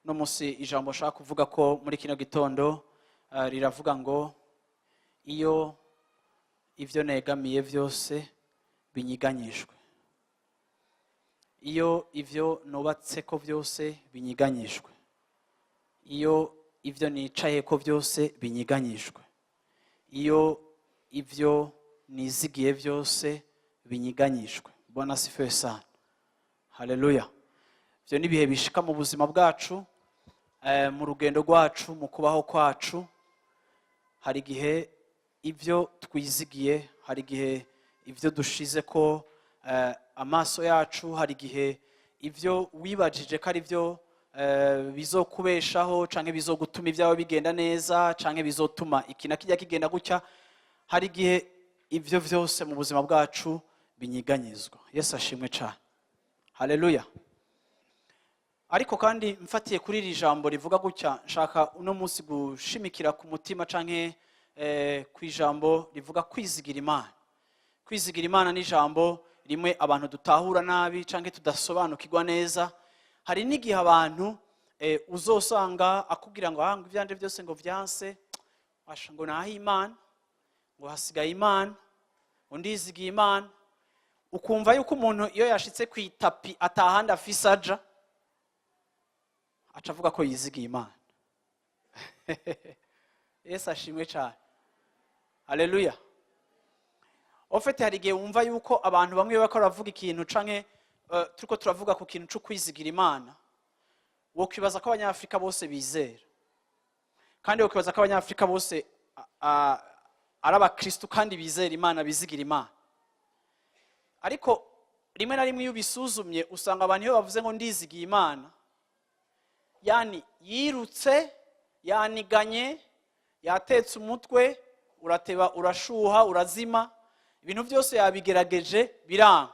No munsi ijambo nshaka kuvuga ko muri kino gitondo riravuga ngo: "Iyo ibyo negamiye byose binyiganyijwe, iyo ibyo nubatse ko byose binyiganyijwe, iyo ibyo nicaye ko byose binyiganyijwe, iyo ibyo nizigiye byose binyiganyijwe." Bwana asifiwe sana, haleluya. Ibyo ni ibihe bishika mu buzima bwacu, mu rugendo rwacu, mu kubaho kwacu. Hari igihe ibyo twizigiye, hari igihe ibyo dushize ko amaso yacu, hari igihe ibyo wibajije ko ari byo bizokubeshaho canke bizogutuma ibyawe bigenda neza canke bizotuma iki na kijya kigenda gutya, hari igihe ibyo byose mu buzima bwacu binyiganyizwa. Yesu ashimwe cyane, haleluya. Ariko kandi mfatiye kuri iri jambo rivuga gutya, nshaka uno munsi gushimikira ku mutima canke ku ijambo rivuga kwizigira Imana. Kwizigira Imana ni ijambo rimwe abantu dutahura nabi canke tudasobanukirwa neza. Hari n'igihe abantu uzosanga akubwira ngo: "Ah, ngo ivyanje byose ngo vyanse, asha, ngo naho Imana, ngo hasigaye Imana, ngo ndizigiye Imana." Ukumva yuko umuntu iyo yashitse ku itapi atahandi afise aja, aca avuga ko yizigiye Imana. Yesu ashimwe cyane, haleluya. Au fait, hari igihe wumva yuko abantu bamwe bariko baravuga ikintu canke turiko turavuga ku kintu co kwizigira Imana, wokwibaza ko Abanyafurika bose bizera, kandi wokwibaza ko Abanyafurika bose ari abakristu kandi bizera Imana, bizigira Imana. Ariko rimwe na rimwe iyo ubisuzumye, usanga abantu iyo bavuze ngo "ndizigiye Imana", yani yirutse, yaniganye, yatetse umutwe, urateba, urashuha, urazima, ibintu byose yabigerageje biranga,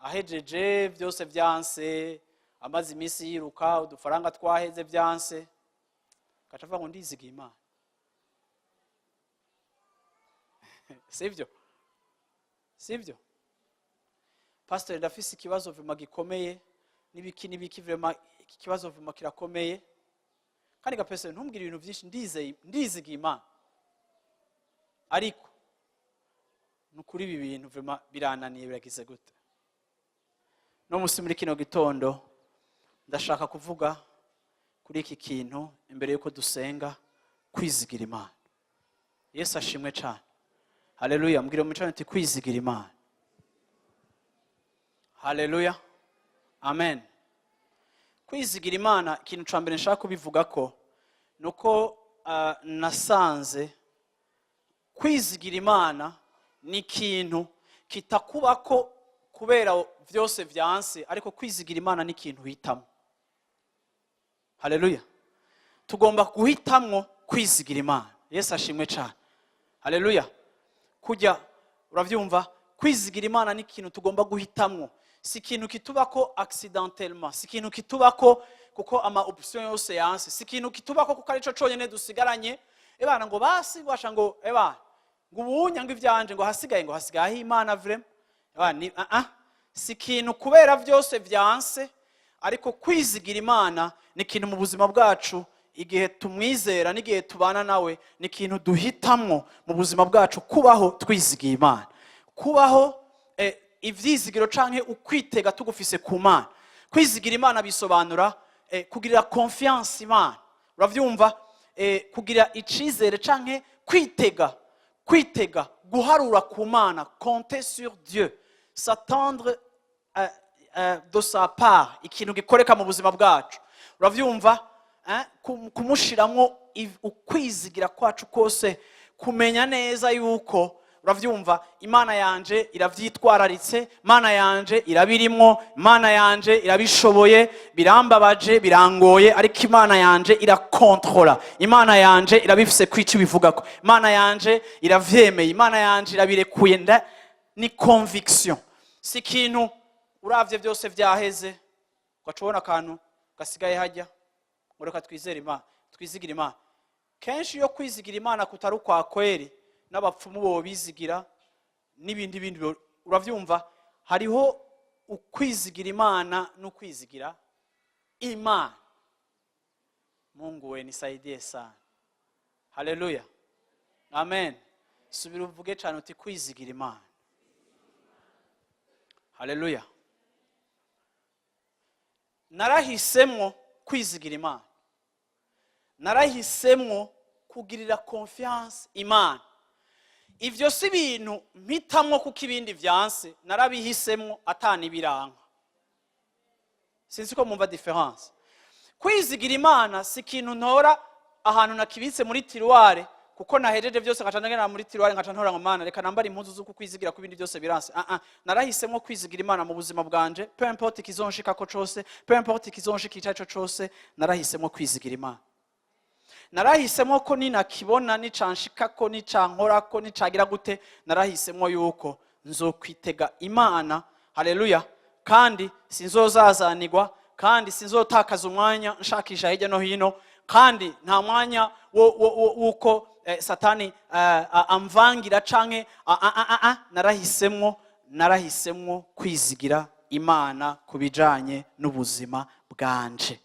ahejeje byose byanse, amaze iminsi yiruka, udufaranga twaheze, byanse, gaca avuga ngo "ndizigiye Imana". Sibyo? Sibyo, pasiteri? Ndafise ikibazo vraiment gikomeye n'ibiki n'ibiki, vraiment iki kibazo vraiment kirakomeye. Kandi gapeseri, ntumbwire ibintu byinshi, ndizeye, ndizigiye Imana, ariko ni ukuri ibi bintu vraiment birananiye, biragize gute? No musi muri kino gitondo ndashaka kuvuga kuri iki kintu imbere y'uko dusenga: kwizigira Imana. Yesu ashimwe cyane, haleluya. Mbwira mu uti: "Kwizigira Imana." Haleluya, amen. Kwizigira Imana, ikintu cya mbere nshaka kubivuga ko ni uko nasanze kwizigira Imana ni ikintu kitakubako kubera byose byanse, ariko kwizigira Imana ni ikintu uhitamo. Haleluya. Tugomba guhitamwo kwizigira Imana. Yesu ashimwe cyane, haleluya. Kujya urabyumva, kwizigira Imana ni ikintu tugomba guhitamwo, si ikintu kitubako accidentellement, si ikintu kitubako kuko ama option yose yanse, si ikintu kitubako kuko arico conyene dusigaranye. Ebana, ngo basi gwasha, ngo ebana, ngo ubunya, ngo ivyanje, ngo hasigaye, ngo hasigaye aho Imana vraiment. Ebana, ni si ikintu kubera byose vyanse, ariko kwizigira Imana ni ikintu mu buzima bwacu, igihe tumwizera n'igihe tubana nawe, ni ikintu duhitamwo mu buzima bwacu, kubaho twizigiye Imana, kubaho ivyizigiro canke ukwitega tugufise ku Mana. Kwizigira Imana bisobanura kugirira confiance Imana, uravyumva, kugira icizere canke kwitega, kwitega, guharura ku Mana, compter sur Dieu, s'attendre de sa part ikintu gikoreka mu buzima bwacu, uravyumva, kumushiramwo ukwizigira kwacu kose, kumenya neza yuko, uravyumva, Imana yanje iravyitwararitse, Imana yanje irabirimwo, Imana yanje irabishoboye. Birambabaje, birangoye, ariko Imana yanje irakontrola, Imana yanje irabifise kwica ibivugako, Imana yanje iravyemeye, Imana yanje irabirekuye. Nda ni conviction, si ikintu uravye byose vyaheze ugaca ubona akantu gasigaye hajya ngo reka twizere Imana, twizigire Imana. Kenshi iyo kwizigira Imana kutari ukwa kweri, n'abapfumu bo bizigira n'ibindi bindi uravyumva. Hariho ukwizigira Imana n'ukwizigira Imana. Mungu we, nisaidie sana. Haleluya, amen. Subira uvuge cyane uti: "Kwizigira Imana." Haleluya. Narahisemwo kwizigira Imana, narahisemwo kugirira confiance Imana. Ivyo si ibintu mpitamwo kuko ibindi vyanse, narabihisemwo atanibiranka. Sinzi ko mumva différence. Kwizigira Imana si ikintu ntora ahantu nakibitse muri tiroir, kuko nahejeje byose nkaca ndagenda muri tiroir, nkaca ntora ngo: "Mana, reka nambare impuzu z'uku kwizigira ku bindi byose biranse." Ah ah, narahisemwo kwizigira Imana mu buzima bwanje, peu importe ikizonshikako cose, peu importe ikizonshika ico arico cose. Narahisemwo kwizigira Imana, narahisemo ko ninakibona, nicanshikako, nicankorako, nicagira gute, narahisemo yuko nzokwitega Imana. Haleluya. Kandi sinzozazanirwa, kandi sinzotakaza umwanya nshakisha hirya no hino, kandi nta mwanya w'uko Satani amvangira canke narahisemwo kwizigira Imana ku bijanye n'ubuzima bwanje.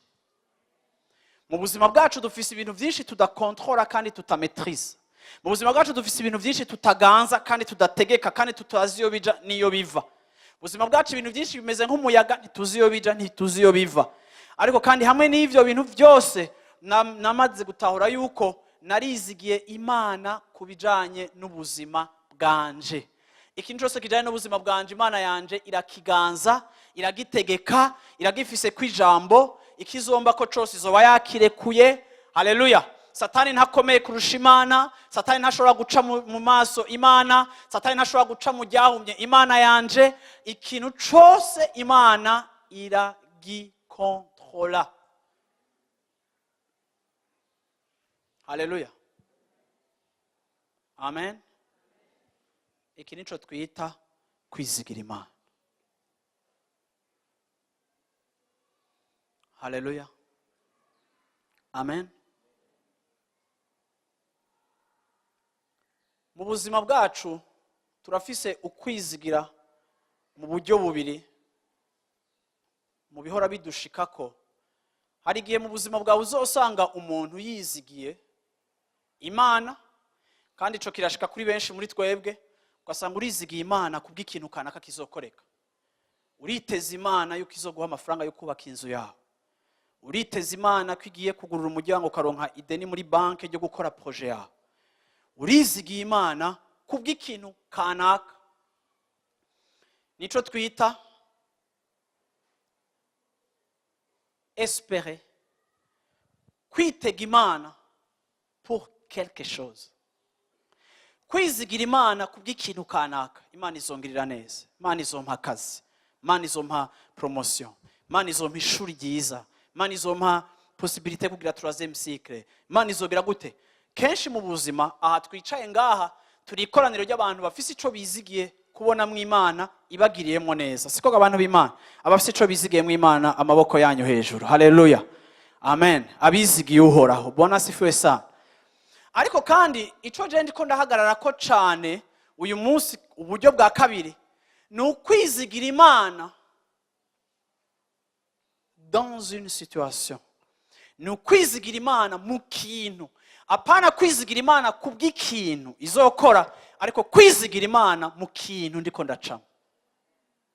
Mu buzima bwacu dufise ibintu byinshi tudakontorora kandi tutamaîtriza. Mu buzima bwacu dufise ibintu byinshi tutaganza kandi tudategeka, kandi tutazi iyo bija n'iyo biva. Mu buzima bwacu ibintu byinshi bimeze nk'umuyaga, ntituzi iyo bija, ntituzi iyo biva. Ariko kandi hamwe n'ivyo bintu byose, namaze gutahura yuko narizigiye Imana ku bijanye n'ubuzima bwanje. Ikintu cyose kijanye n'ubuzima bwanje, Imana yanje irakiganza, iragitegeka, iragifise kw'ijambo. Ikizomba ko cose izoba yakirekuye. Haleluya. Satani ntakomeye kurusha Imana. Satani ntashobora guca mu maso Imana. Satani ntashobora guca mu ryahumye Imana yanje. Ikintu cose Imana iragikontrola. Haleluya, amen. Iki nico twita kwizigira Imana. Haleluya, amen. Mu buzima bwacu turafise ukwizigira mu buryo bubiri mu bihora bidushikako. Hari igihe mu buzima bwawe uzosanga umuntu yizigiye Imana, kandi ico kirashika kuri benshi muri twebwe, ugasanga urizigiye Imana kubw'ikintu kanaka kizokoreka. Uriteza Imana yuko izoguha amafaranga yo kubaka inzu yawe, uriteza Imana ko igiye kugurura umuryango ukaronka ideni muri banki ryo gukora projet yawe. Urizigiye Imana kubw'ikintu kanaka, nico twita espérer, kwitega Imana pour quelque chose, kwizigira Imana kubw'ikintu kanaka. Imana izongirira neza, Imana izompa akazi, Imana izompa promotion, Imana izompa ishuri ryiza, Imana izompa possibilité yo kugira troisième cycle, Imana izogira gute. Kenshi mu buzima, aha twicaye ngaha turi ikoraniro ry'abantu bafise ico bizigiye kubona mu Imana ibagiriyemo neza, siko abantu b'Imana? Abafise ico bizigiye mu Imana, amaboko yanyu hejuru. Haleluya, amen. Abizigiye Uhoraho, Bwana asifiwe sana. Ariko kandi ico je ndiko ndahagarara ko cane uyu munsi, uburyo bwa kabiri, ni ukwizigira Imana dans une situation, ni ukwizigira Imana mu kintu. Apana kwizigira Imana kubw'ikintu izokora, ariko kwizigira Imana mu kintu ndiko ndacamo.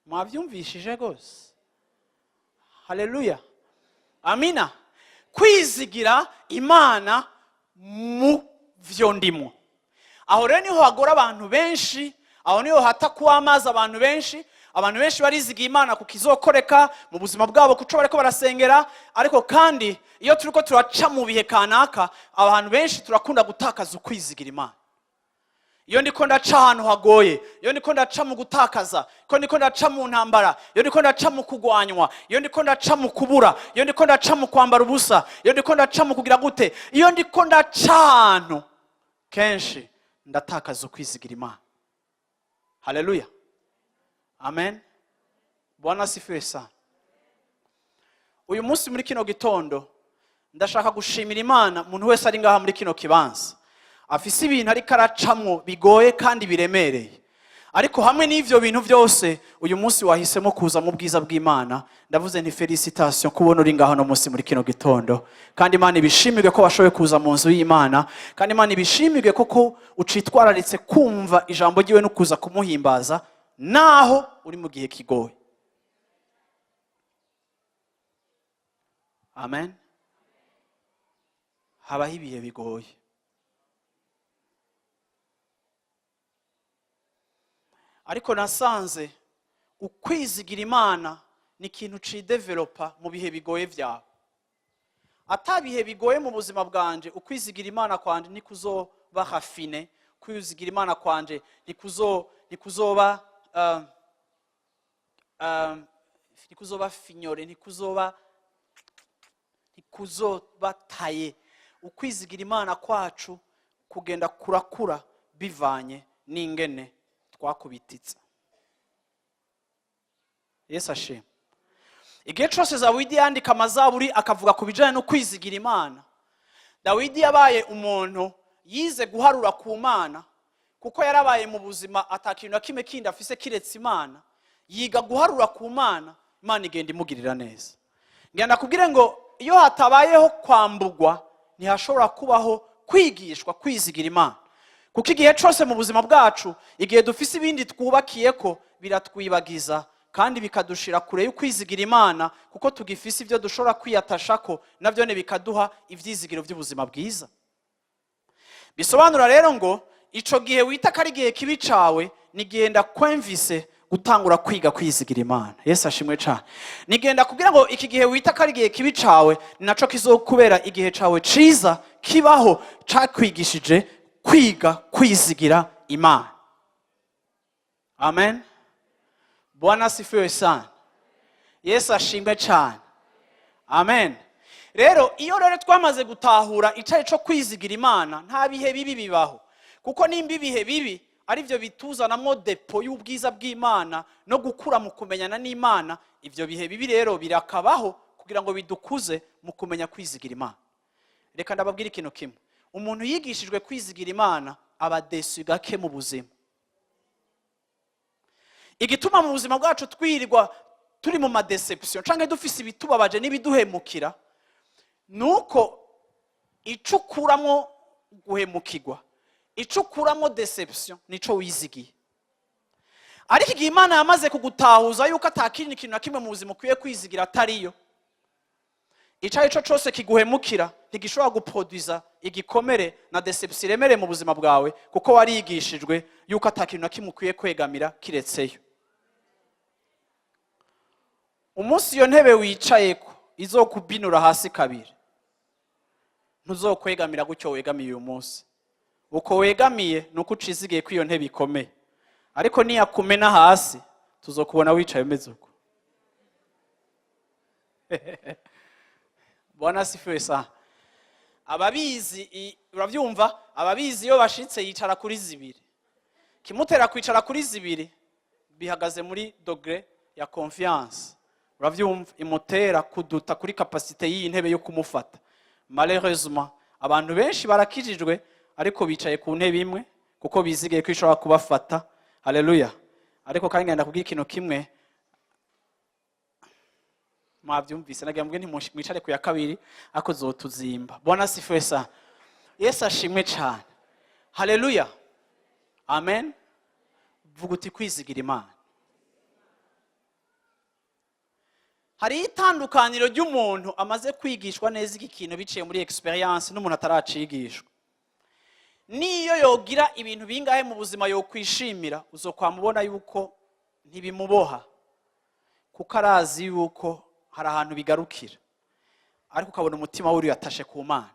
Mwabyumvishije rwose? Haleluya, amina. Kwizigira Imana mu vyo ndimo, aho rero niho hagora abantu benshi, aho niho hata kuba amazi abantu benshi. Abantu benshi barizigiye Imana ku kizokoreka mu buzima bwabo, kuco bariko barasengera, ariko kandi iyo turiko turaca mu bihe kanaka, abantu benshi turakunda gutakaza ukwizigira Imana. Iyo ndiko ndaca ahantu hagoye, iyo ndiko ndaca mu gutakaza, iyo ndiko ndaca mu ntambara, iyo ndiko ndaca mu kugwanywa, iyo ndiko ndaca mu kubura, iyo ndiko ndaca mu kwambara ubusa, iyo ndiko ndaca mu kugira gute, iyo ndiko ndaca ahantu, kenshi ndatakaza ukwizigira Imana. Haleluya, amen. Bwana asifiwe sana. Uyu munsi muri kino gitondo ndashaka gushimira Imana. Umuntu wese ari ngaha muri kino kibanza afise ibintu ariko aracamwo bigoye kandi biremereye, Ariko hamwe n'ivyo bintu byose, uyu munsi wahisemo kuza mu bwiza bw'Imana. Ndavuze nti félicitations kubona uri ngaho no munsi muri kino gitondo. Kandi Imana ibishimirwe ko washoboye kuza mu nzu y'Imana. Kandi Imana ibishimirwe koko ucitwararitse kumva ijambo ryiwe no kuza kumuhimbaza naho uri mu gihe kigoye. Amen. Habaho ibihe bigoye, ariko nasanze ukwizigira Imana ni ikintu cidevelopa mu bihe bigoye byawe. Ata bihe bigoye mu buzima bwanje, ukwizigira Imana kwanje ntikuzoba raffiné, kwizigira Imana kwanje ntikuzoba ntikuzoba fignolé, ntikuzoba taillé. Ukwizigira Imana kwacu kugenda kurakura bivanye n'ingene twakubititse. Yesu ashimwe. Igihe cyose Dawidi yandika amazaburi akavuga ku bijyanye no kwizigira Imana, Dawidi yabaye umuntu yize guharura ku Mana, kuko yarabaye mu buzima atakintu na kimwe kindi afise kiretse Imana. Yiga guharura ku Mana, Imana igenda imugirira neza. Ngenda kubwire ngo iyo hatabayeho kwambugwa, ntihashobora kubaho kwigishwa kwizigira Imana, kuko igihe cyose mu buzima bwacu, igihe dufise ibindi twubakiye ko, biratwibagiza kandi bikadushira kure yo kwizigira Imana, kuko tugifise ibyo dushobora kwiyatasha ko nabyo bikaduha ibyizigiro by'ubuzima bwiza. Bisobanura rero ngo ico gihe wita ko ari igihe kibi cawe, nigenda kwemvise gutangura kwiga kwizigira Imana. Yesu ashimwe cyane. Nigenda kugira ngo iki gihe wita ko ari igihe kibi cawe, ni naco kizokubera igihe cawe ciza kibaho cakwigishije kwiga kwizigira Imana. Amen. Bwana asifiwe sana. Yesu ashimwe cyane. Amen. Rero iyo rero twamaze gutahura icari co kwizigira Imana, nta bihe bibi bibaho, kuko nimba ibihe bibi ari byo bituzanamwo dépôt y'ubwiza bw'Imana no gukura mu kumenyana n'Imana, ibyo bihe bibi rero birakabaho kugira ngo bidukuze mu kumenya kwizigira Imana. Reka ndababwira ikintu kimwe: umuntu yigishijwe kwizigira Imana aba déçu gake mu buzima. Igituma mu buzima bwacu twirirwa turi mu ma déceptions canke dufise ibitubabaje n'ibiduhemukira, nuko ico ukuramwo guhemukirwa, ico ukuramwo déception, nico wizigiye. Ariko igihe Imana yamaze kugutahuza yuko atakindi kintu na kimwe mu buzima ukwiye kwizigira atariyo, ico ari cyo cyose kiguhemukira ntigishobora guproduza igikomere na déception iremereye mu buzima bwawe, kuko warigishijwe yuko atakintu na kimwe ukwiye kwegamira kiretseyo. Umunsi iyo ntebe wicayeko izokubinura hasi kabiri, ntuzokwegamira gutyo wegamiye uyu munsi. Uko wegamiye ni uko ucizigiye ko iyo ntebe ikomeye, ariko niyakumena hasi tuzokubona wicaye umeze uko. Bwana asifiwe sana. Ababizi urabyumva, ababizi iyo bashitse yicara kuri zibiri. Kimutera kwicara kuri zibiri bihagaze muri degré ya confiance, urabyumva, imutera kuduta kuri capacité y'iyi ntebe yo kumufata. Malheureusement, abantu benshi barakijijwe ariko bicaye ku ntebe imwe kuko bizigiye ko ishobora kubafata. Haleluya. Ariko kandi ngenda kubwira ikintu kimwe, mwabyumvise, nagira mbwe ntimwicare ku ya kabiri ariko zotuzimba. Bwana asifiwe sana. Yesu ashimwe cyane. Haleluya. Amen. Vuga uti kwizigira Imana. Hari itandukaniro ry'umuntu amaze kwigishwa neza iki kintu biciye muri expérience n'umuntu ataracigishwa. Niyo yogira ibintu bingahe mu buzima yokwishimira, uzokwamubona yuko ntibimuboha, kuko arazi yuko hari ahantu bigarukira, ariko ukabona umutima we uriyatashe ku Mana.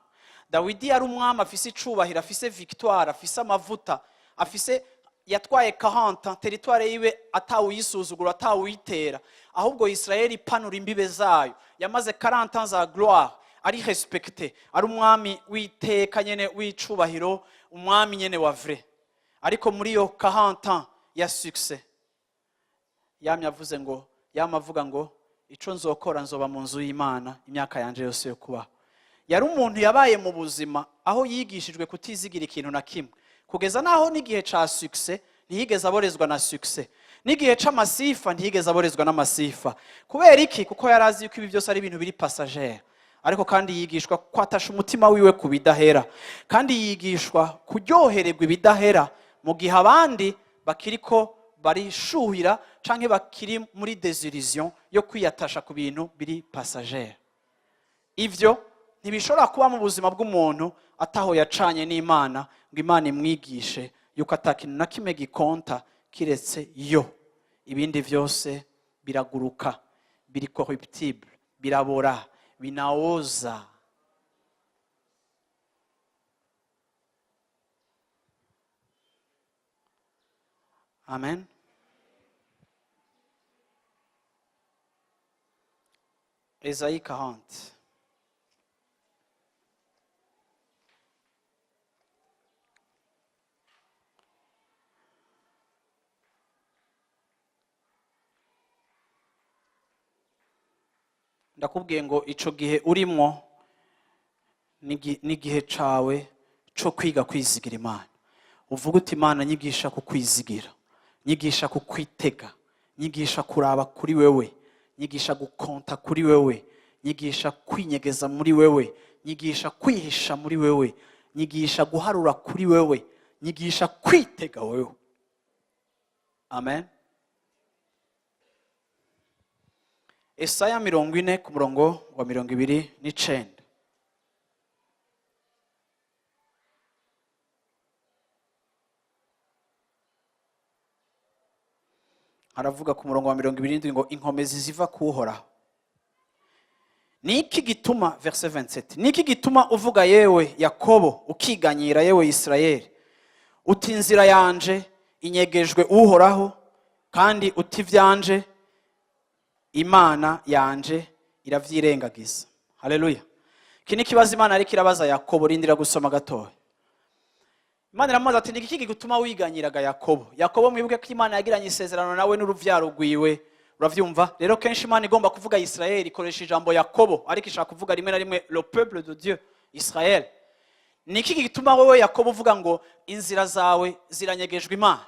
Dawidi yari umwami afise icubahiro, afise victoire, afise amavuta, afise yatwaye 40 territoire yiwe atawuyisuzugura, atawuyitera, ahubwo Israeli ipanura imbibe zayo. Yamaze 40 ans za gloire, ari respecté, ari umwami w'iteka nyene w'icubahiro, umwami nyene wa vrai. Ariko muri iyo 40 ans ya succès, yamye avuze ngo, yamye avuga ngo ico nzokora, nzoba mu nzu y'Imana imyaka yanje yose yo kubaho. Yari umuntu yabaye mu buzima aho yigishijwe kutizigira ikintu na kimwe, kugeza naho n'igihe ca succès. Ntiyigeze aborezwa na succès. N'igihe c'amasifa, ntiyigeze aborezwa n'amasifa. Kubera iki? Kuko yari azi yuko ibi byose ari ibintu biri passager. Ariko kandi yigishwa kwatasha umutima wiwe ku bidahera, kandi yigishwa kuryohererwa ibidahera mu gihe abandi bakiriko barishuhira canke bakiri muri désillusion yo kwiyatasha ku bintu biri passager. Ivyo ntibishobora kuba mu buzima bw'umuntu ataho yacanye n'Imana, ngo Imana imwigishe yuko ata kintu na kimwe gikonta kiretse yo. Ibindi byose biraguruka, biri corruptible, birabora, binaoza. Amen. Esaïe 40. Ndakubwiye ngo ico gihe urimwo n'igihe cawe co kwiga kwizigira Imana. Uvuga uti: "Imana, nyigisha kukwizigira, nyigisha kukwitega, nyigisha kuraba kuri wewe, nyigisha gukonta kuri wewe, nyigisha kwinyegeza muri wewe, nyigisha kwihisha muri wewe, nyigisha guharura kuri wewe, nyigisha kwitega wewe." Amen. Esaya 40 ku murongo wa 29. Haravuga ku murongo wa 27 ngo: "Inkomezi ziva kuhoraho." Ni iki gituma, verset 27, ni iki gituma uvuga, yewe Yakobo, ukiganyira, yewe Isirayeli, uti: "Inzira yanje inyegejwe Uhoraho, kandi uti: ivyanje Imana yanje iravyirengagiza"? Haleluya! Iki ni ikibazo Imana ariko irabaza Yakobo. Rindira gusoma gatoya. Imana iramubaza ati: "Ni iki gituma wiganyiraga, Yakobo?" Yakobo, mwibuke ko Imana yagiranye isezerano nawe n'uruvyaro rwiwe. Uravyumva rero, kenshi Imana igomba kuvuga Israel ikoresha ijambo Yakobo, ariko ishaka kuvuga rimwe na rimwe le peuple de Dieu, Israel. Ni iki gituma wowe Yakobo uvuga ngo inzira zawe ziranyegejwe Imana?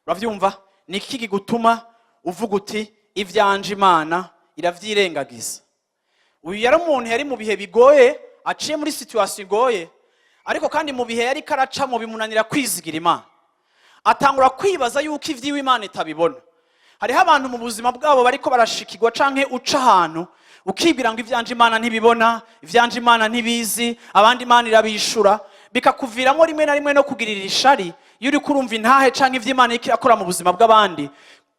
Uravyumva? Ni iki gituma uvuga uti: "Ivyanje Imana iravyirengagiza"? Uyu yari umuntu yari mu bihe bigoye, aciye muri situation igoye, ariko kandi mu bihe yari karacamo bimunanira kwizigira Imana, atangura kwibaza yuko ivy'iwe Imana itabibona. Hariho abantu mu buzima bwabo bariko barashikirwa, canke uca ahantu ukibwira ngo: "Ivyanje Imana ntibibona, ivyanje Imana ntibizi, abandi Imana irabishura." Bikakuviramo rimwe na rimwe no kugirira ishari iyo uriko urumva intahe canke ivy'Imana iriko irakora mu buzima bw'abandi,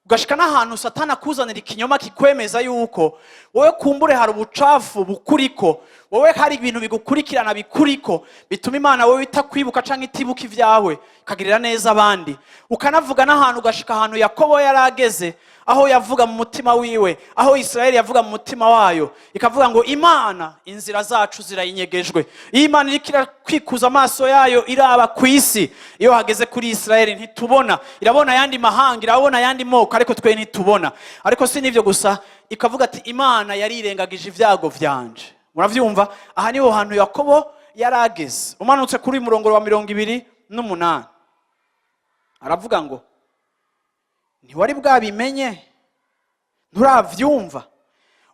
ugashika n'ahantu Satani akuzanira ikinyoma kikwemeza yuko wowe kumbure hari ubucafu bukuriko, wowe hari ibintu bigukurikirana bikuriko bituma Imana wowe itakwibuka canke itibuka ibyawe, ikagirira neza abandi. Ukanavuga n'ahantu, ugashika ahantu Yakobo yari ageze, aho yavuga mu mutima wiwe, aho Israeli yavuga mu mutima wayo, ikavuga ngo: "Imana inzira zacu zirayinyegejwe." Iyo Imana iriko irakwikuza amaso yayo iraba ku isi, iyo hageze kuri Israeli ntitubona. Irabona ayandi mahanga, irabona ayandi moko, ariko twe ntitubona. Ariko si n'ibyo gusa, ikavuga ati: "Imana yarirengagije ibyago vyanje." Muravyumva? Aha niho hantu Yakobo yari ageze. Umanutse kuri uyu murongo wa 28, aravuga ngo: "Ntiwari bwabimenye? Nturavyumva?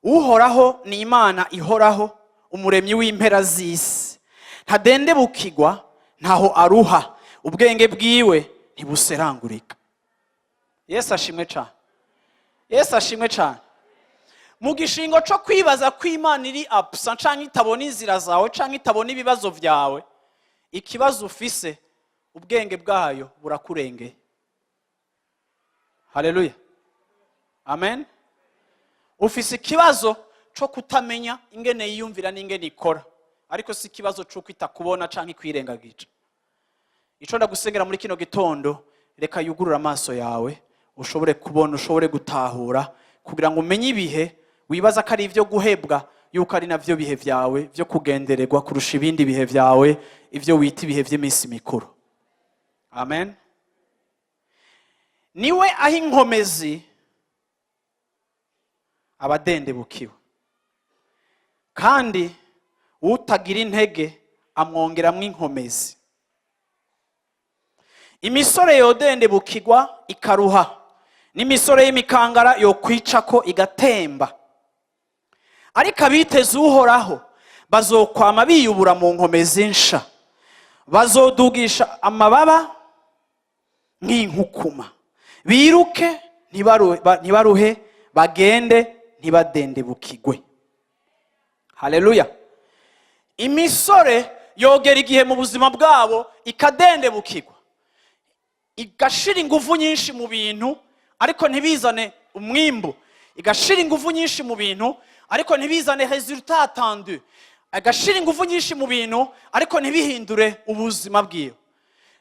Uhoraho ni Imana ihoraho, umuremyi w'impera z'isi. Ntadendebukirwa, ntaho aruha, ubwenge bwiwe ntibuserangurika." Yesu ashimwe cane! Yesu ashimwe cane! Mu gishingo co kwibaza ko Imana iri absent, canke itabona inzira zawe, canke itabona ibibazo vyawe, ikibazo ufise, ubwenge bwayo burakurengeye. Haleluya, amen. Ufise ikibazo co kutamenya ingene yiyumvira n'ingene ikora, ariko si ikibazo c'uko itakubona canke ikwirengagije. Ico ndagusengera muri kino gitondo, reka yugurure amaso yawe, ushobore kubona, ushobore gutahura, kugira ngo umenye ibihe wibaza ko ari ibyo guhebwa, yuko ari navyo bihe vyawe vyo kugendererwa kurusha ibindi bihe vyawe, ibyo wita ibihe vy'iminsi mikuru. Amen. Niwe aho inkomezi abadendebukiwe, kandi utagira intege amwongeramwo inkomezi. Imisore yodendebukirwa ikaruha, n'imisore y'imikangara yokwicako igatemba, ariko abiteze Uhoraho bazokwama biyubura mu nkomezi nsha, bazodugisha amababa nk'inkukuma, biruke ntibaruhe, bagende ntibadendebukigwe. Haleluya! Imisore yogera igihe mu buzima bwabo ikadendebukirwa, igashira ingufu nyinshi mu bintu ariko ntibizane umwimbu, igashira ingufu nyinshi mu bintu ariko ntibizane résultat attendu, agashira ingufu nyinshi mu bintu ariko ntibihindure ubuzima bwiwe.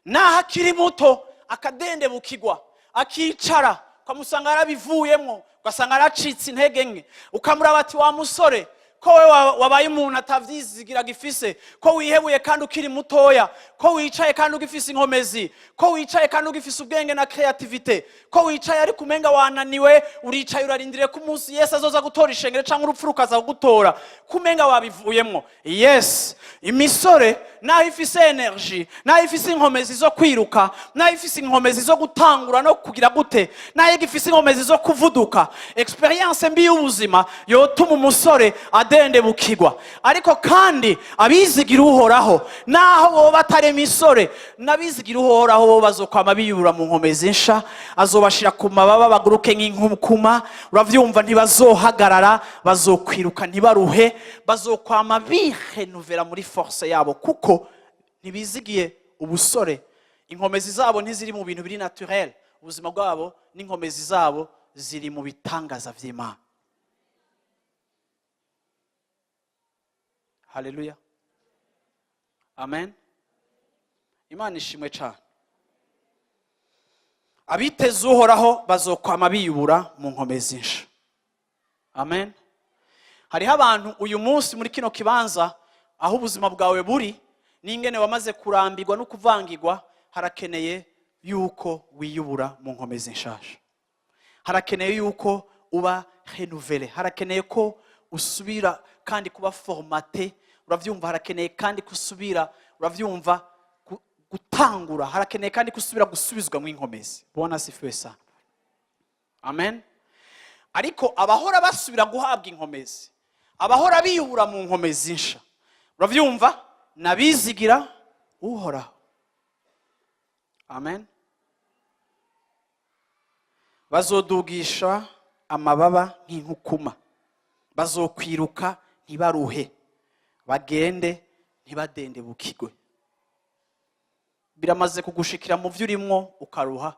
Naho akiri muto akadendebukirwa, akicara, ukamusanga yarabivuyemo, ugasanga yaracitse intege nke. Ukamuraba ati: "Wa musore, ko we wabaye umuntu atavyizigira gifise, ko wihebuye kandi ukiri mutoya, ko wicaye kandi ugifise inkomezi, ko wicaye kandi ugifise ubwenge na créativité, ko wicaye ariko umenga wananiwe, uricaye urarindiriye ko umunsi Yesu azoza gutora ishengero cyangwa urupfu rukaza kugutora, ko umenga wabivuyemwo?" Yes, imisore naho ifise énergie, naho ifise inkomezi zo kwiruka, naho ifise inkomezi zo gutangura no kugira gute, naho igifise inkomezi zo kuvuduka, expérience mbi y'ubuzima yotuma umusore adendebukirwa. Ariko kandi abizigira Uhoraho, naho boba atari imisore, n'abizigira Uhoraho bo bazokwama biyubura mu nkomezi nsha, azobashira ku mababa baguruke nk'inkukuma. Uravyumva? Ntibazohagarara, bazokwiruka ntibaruhe, bazokwama birenuvera muri force yabo, kuko ntibizigiye ubusore. Inkomezi zabo ntiziri mu bintu biri naturel. Ubuzima bwabo n'inkomezi zabo ziri mu bitangaza vy'Imana. Haleluya, amen. Imana ishimwe cyane. Abiteze Uhoraho bazokwama biyubura mu nkomezi nsha. Amen. Hariho abantu uyu munsi muri kino kibanza, aho ubuzima bwawe buri n'ingene wamaze kurambirwa no kuvangirwa, harakeneye yuko wiyubura mu nkomezi nshasha, harakeneye yuko uba renouvelé, harakeneye ko usubira kandi kuba formaté. Uravyumva? Harakeneye kandi kusubira, uravyumva, gutangura, harakeneye kandi gusubira gusubizwa mu inkomezi. Bwana asifiwe sana. Amen. Ariko abahora basubira guhabwa inkomezi, abahora biyubura mu nkomezi nsha, uravyumva, nabizigira Uhoraho. Amen. Bazodugisha amababa nk'inkukuma, bazokwiruka ntibaruhe, bagende ntibadendebukirwe. Biramaze kugushikira mu byo urimwo ukaruha?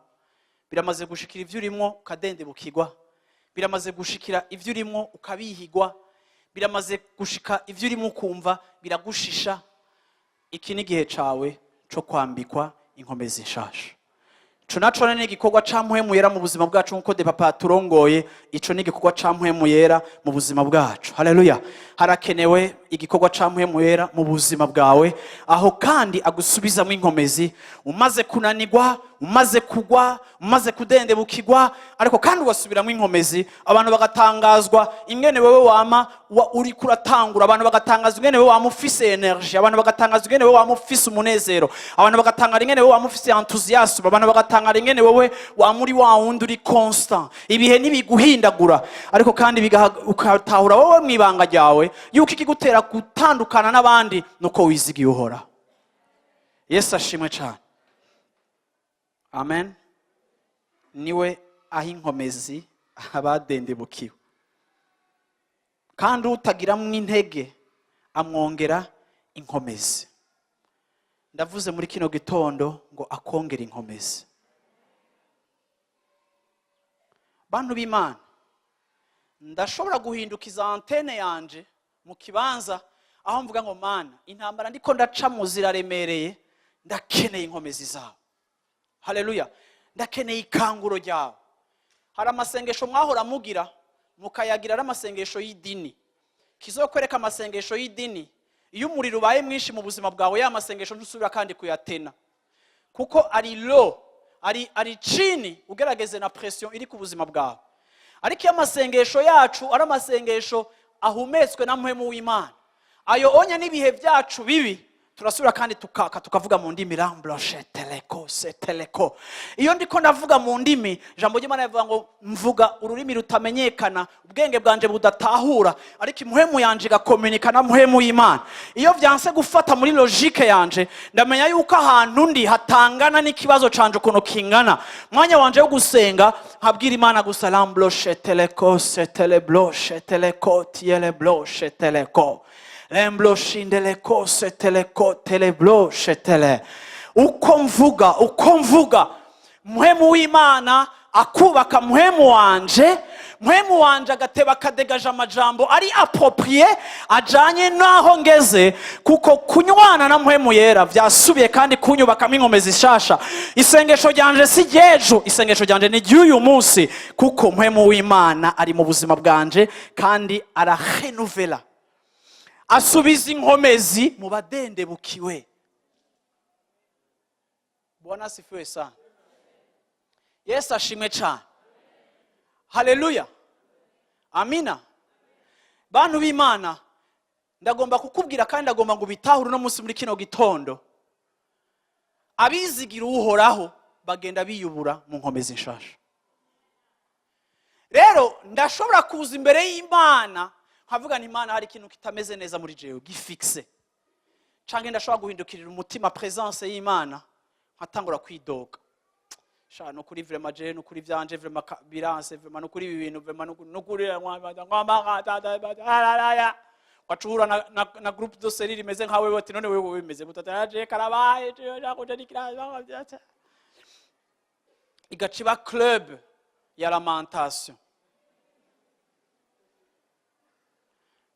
Biramaze gushikira ibyo urimwo ukadendebukirwa? Biramaze gushikira ibyo urimwo ukabihigwa? Biramaze gushika ibyo urimo ukumva biragushisha? Iki ni igihe cawe co kwambikwa inkomezi nshasha. Ico naco ni igikorwa ca Mpwemu Yera mu buzima bwacu, nkuko de papa turongoye. Ico ni igikorwa ca Mpwemu Yera mu buzima bwacu. Haleluya! Harakenewe igikorwa ca Mpwemu Yera mu buzima bwawe, aho kandi agusubizamo inkomezi umaze kunanirwa, umaze kugwa, umaze kudendebukirwa, ariko kandi ugasubiramo inkomezi. Abantu bagatangazwa ingene wewe wama uriko uratangura, abantu bagatangazwa ingene wewe wama ufise énergie, abantu bagatangazwa ingene wewe wama ufise umunezero, abantu bagatangara ingene wewe wama ufise enthousiasme, abantu bagatangara ingene wewe wama uri wa wundi uri constant. Ibihe ntibiguhindagura, ariko kandi ukatahura wowe mu ibanga ryawe yuko ikigutera gutandukana n'abandi nuko wizigiye Uhoraho. Yesu ashimwe cyane. Amen. Niwe aho inkomezi abadendebukiwe, kandi utagiramwo intege amwongera inkomezi. Ndavuze muri kino gitondo ngo akongera inkomezi. Bantu b'Imana, ndashobora guhindukiza antenne yanje mu kibanza aho mvuga ngo: "Mana, intambara ndiko ndacamo ziraremereye, ndakeneye inkomezi zawe." Haleluya! Ndakeneye ikanguro ryawe. Hari amasengesho mwahora mugira, mukayagira ari amasengesho y'idini. Kizokwereka amasengesho y'idini: iyo umuriro ubaye mwinshi mu buzima bwawe, ya masengesho ntusubira kandi kuyatena, kuko ari low, ari chini ugerageze na pression iri ku buzima bwawe. Ariko iyo amasengesho yacu ari amasengesho ahumetswe na Mpwemu w'Imana, ayo onya n'ibihe byacu bibi. Turasubira kandi tukaka, tukavuga mu ndimi, ramblosheteleko seteleko. Iyo ndiko ndavuga mu ndimi, ijambo ry'Imana rivuga ngo mvuga ururimi rutamenyekana, ubwenge bwanje budatahura, ariko impwemu yanje igakominika na mpwemu y'Imana. Iyo vyanse gufata muri logique yanje, ndamenya yuko ahantu ndi hatangana n'ikibazo canje ukuntu kingana. Mwanya wanje wo gusenga, nkabwira Imana gusa: ramblosheteleko seteleblo sheteleko tieleblo sheteleko lemblo shindeleko seteleko teleblo shetele. Uko mvuga, uko mvuga, mpwemu w'Imana akubaka mpwemu wanje, mpwemu wanje agateba akadegaje amajambo ari approprié, ajanye n'aho ngeze, kuko kunywana na Mpwemu Yera vyasubiye kandi kunyubakamo inkomezi zishasha. Isengesho ryanje si ry'ejo, isengesho ryanje ni ry'uyu munsi, kuko Mpwemu w'Imana ari mu buzima bwanje kandi ararenuvela, asubiza inkomezi mu badendebukiwe. Bwana asifiwe sana. Yesu ashimwe cyane. Haleluya, amina. Bantu b'Imana, ndagomba kukubwira kandi ndagomba ngo ubitahure uno munsi muri kino gitondo: abizigira Uhoraho bagenda biyubura mu nkomezi nshasha. Rero ndashobora kuza imbere y'Imana nkavuga nti: "Imana, hari ikintu kitameze neza muri jewe, gifixe." Canke ndashobora guhindukirira umutima présence y'Imana, nkatangura kwidoga: "Sha, no kuri vraiment je, no kuri vyanje vraiment biranse vraiment, no kuri ibi bintu vraiment, no kuri wacura na groupe de cellule imeze nkawe." Bati: "None wewe bimeze gute?" Ati: "Je karabaye, je jakuja nikira." Igaca iba club ya lamentation.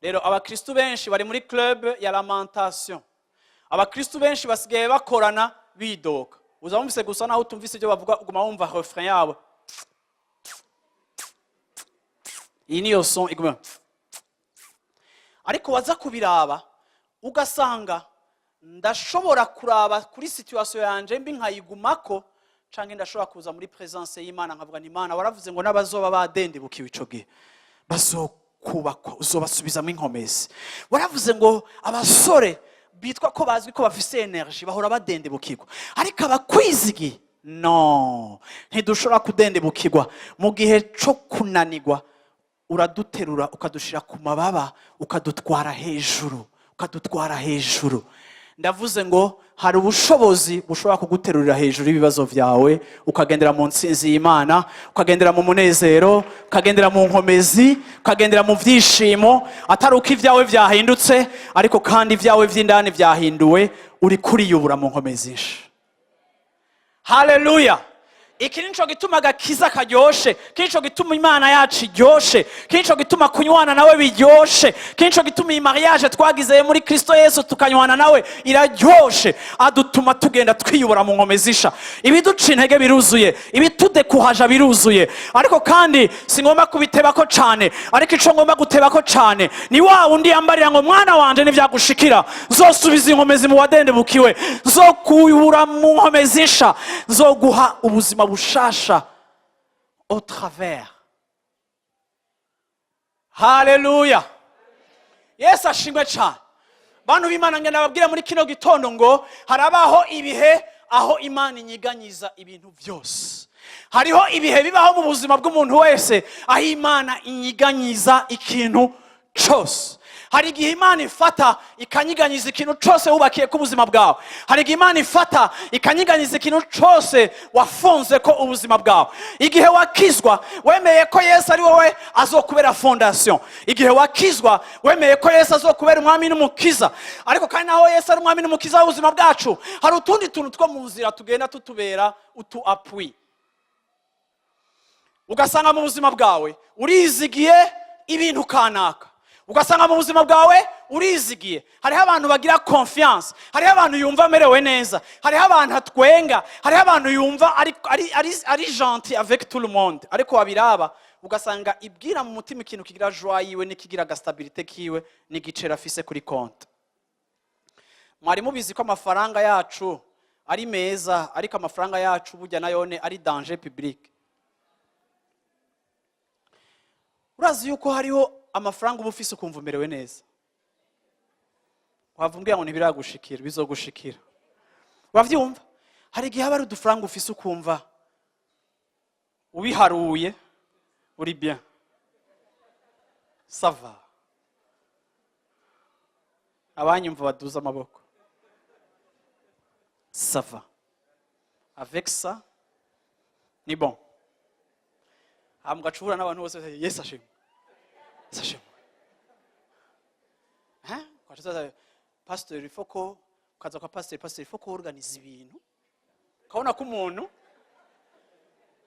Rero abakristu benshi bari muri club ya lamentation. Abakristu benshi basigaye bakorana bidoga. Uza wumvise gusa, naho utumvise ibyo bavuga, uguma wumva refrain yabo. Iyi niyo son iguma. Ariko waza kubiraba, ugasanga ndashobora kuraba kuri situation yanje mbi nkayigumako, canke ndashobora kuza muri présence y'Imana nkavuga nti: "Imana, waravuze ngo n'abazoba badendebukiwe ico gihe bazokubakwa, uzobasubizamo inkomezi. Waravuze ngo abasore bitwa ko bazwi ko bafise énergie bahora badendebukirwa, ariko abakwizigiye no ntidushobora kudendebukirwa. Mu gihe co kunanirwa uraduterura, ukadushira ku mababa, ukadutwara hejuru, ukadutwara hejuru." Ndavuze ngo hari ubushobozi bushobora kuguterurira hejuru y'ibibazo byawe, ukagendera mu ntsinzi y'Imana, ukagendera mu munezero, ukagendera mu nkomezi, ukagendera mu byishimo, atari uko ibyawe byahindutse, ariko kandi ibyawe by'indani byahinduwe, uri kuriyubura mu nkomezi nshi. Haleluya! Iki nico gituma agakiza karyoshe, iki nico gituma Imana yacu iryoshe, iki nico gituma kunywana nawe biryoshe, iki nico gituma iyi mariage twagize muri Kristo Yesu, tukanywana nawe, iraryoshe. Adutuma tugenda twiyubura mu nkomezi isha. Ibiduca intege biruzuye, ibitudekuhaja biruzuye, ariko kandi singomba kubitebako cane. Ariko ico ngomba gutebako cane ni wa wundi yambarira ngo: "Mwana wanje, nivyagushikira, nzosubiza inkomezi mu wadendebukiwe, nzokuyubura mu nkomezi nsha, nzoguha ubuzima bushasha au travers." Haleluya, Yesu ashimwe cyane. Bantu b'Imana, ngenda babwira muri kino gitondo ngo harabaho ibihe aho Imana inyiganyiza ibintu byose. Hariho ibihe bibaho mu buzima bw'umuntu wese aho Imana inyiganyiza ikintu cyose. Hari igihe Imana ifata ikanyiganyiza ikintu cyose wubakiye ko ubuzima bwawe. Hari igihe Imana ifata ikanyiganyiza ikintu cyose wafunze ko ubuzima bwawe. Igihe wakizwa, wemeye ko Yesu ari wowe azokubera fondation. Igihe wakizwa, wemeye ko Yesu azokubera umwami n'umukiza. Ariko kandi naho Yesu ari umwami n'umukiza w'ubuzima bwacu, hari utundi tuntu two mu nzira tugenda tutubera utu appui. Ugasanga mu buzima bwawe urizigiye ibintu kanaka, ugasanga mu buzima bwawe urizigiye. Hariho abantu bagira confiance, hariho abantu yumva amerewe neza, hariho abantu atwenga, hariho abantu yumva ari gentil avec tout le monde. Ariko wabiraba, ugasanga ibwira mu mutima ikintu kigira joie yiwe n'ikigira agastabilité kiwe n'igiceri afise kuri konti. Mwari mubizi ko amafaranga yacu ari meza, ariko amafaranga yacu burya nayone ari danger public? Urazi yuko hariho amafaranga uba ufise ukumva umerewe neza? Wava umbwira ngo ntibiragushikira, bizogushikira. Uravyumva, hari igihe haba hari udufaranga ufise, ukumva ubiharuye uri bien, ça va. Abanyumva baduze amaboko. Ça va, avec ça ni bon. Hama ugacubura n'abantu bose: "Yesu ashimwe, Yesu ashimwe." Hein? Ugaca uza, "Pasteur, il faut ko", ukaza kwa pasteur: "Pasteur, il faut ko organize ibintu." Ukabona ko umuntu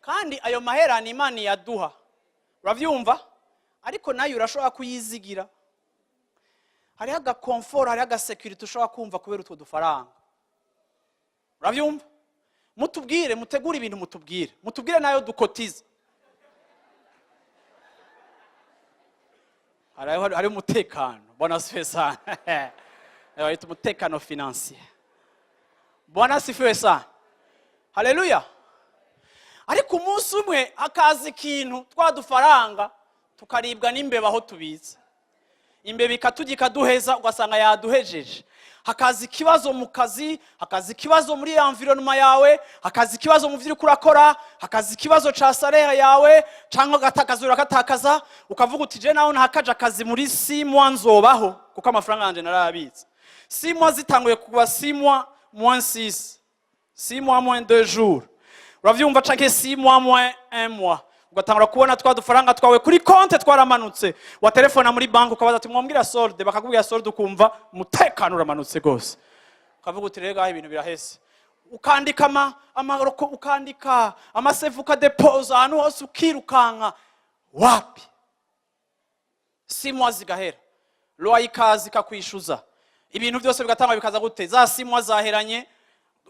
kandi ayo mahera ni Imana yaduha, uravyumva, ariko nayo urashobora kuyizigira. Hariho aga confort, hariho aga sécurité ushobora kumva kubera utwo dufaranga, uravyumva. Mutubwire, mutegure ibintu, mutubwire nayo dukotiza. Hariho umutekano. Bwana asifiwe sana. Bayita umutekano financier. Bwana asifiwe sana, haleluya. Ariko umunsi umwe hakaza ikintu, twa dufaranga tukaribwa n'imbeba aho tubitse, imbeba ikaturya, ikaduheza, ugasanga yaduhejeje. Hakaza ikibazo mu kazi, hakaza ikibazo muri environnement yawe, hakaza ikibazo mu byo uriko urakora, hakaza ikibazo ca salaire yawe, cyangwa ugatakaza, urakatakaza, ukavuga uti: "Je naho ntakaje akazi muri 6 mois, nzobaho kuko amafaranga yanje narayabitse." 6 mois zitanguye kuba 6 mois moins 6, 6 mois moins 2 jours, uravyumva, canke 6 mois moins 1 mois, ugatangura kubona twa dufaranga twawe kuri konte twaramanutse. Watelefona muri banki ukabaza ati: "Mwambwira solde?" Bakakubwira solde, ukumva umutekano uramanutse rwose, ukavuga uti: "Rero ngaho ibintu birahese." Ukandika amaroko, ukandika ama CV, ukadepoza ahantu hose, ukirukanka, wapi. 6 mois zigahera, loyer ikaza ikakwishyuza, ibintu byose bigatangwa, bikaza gute, za 6 mois zaheranye,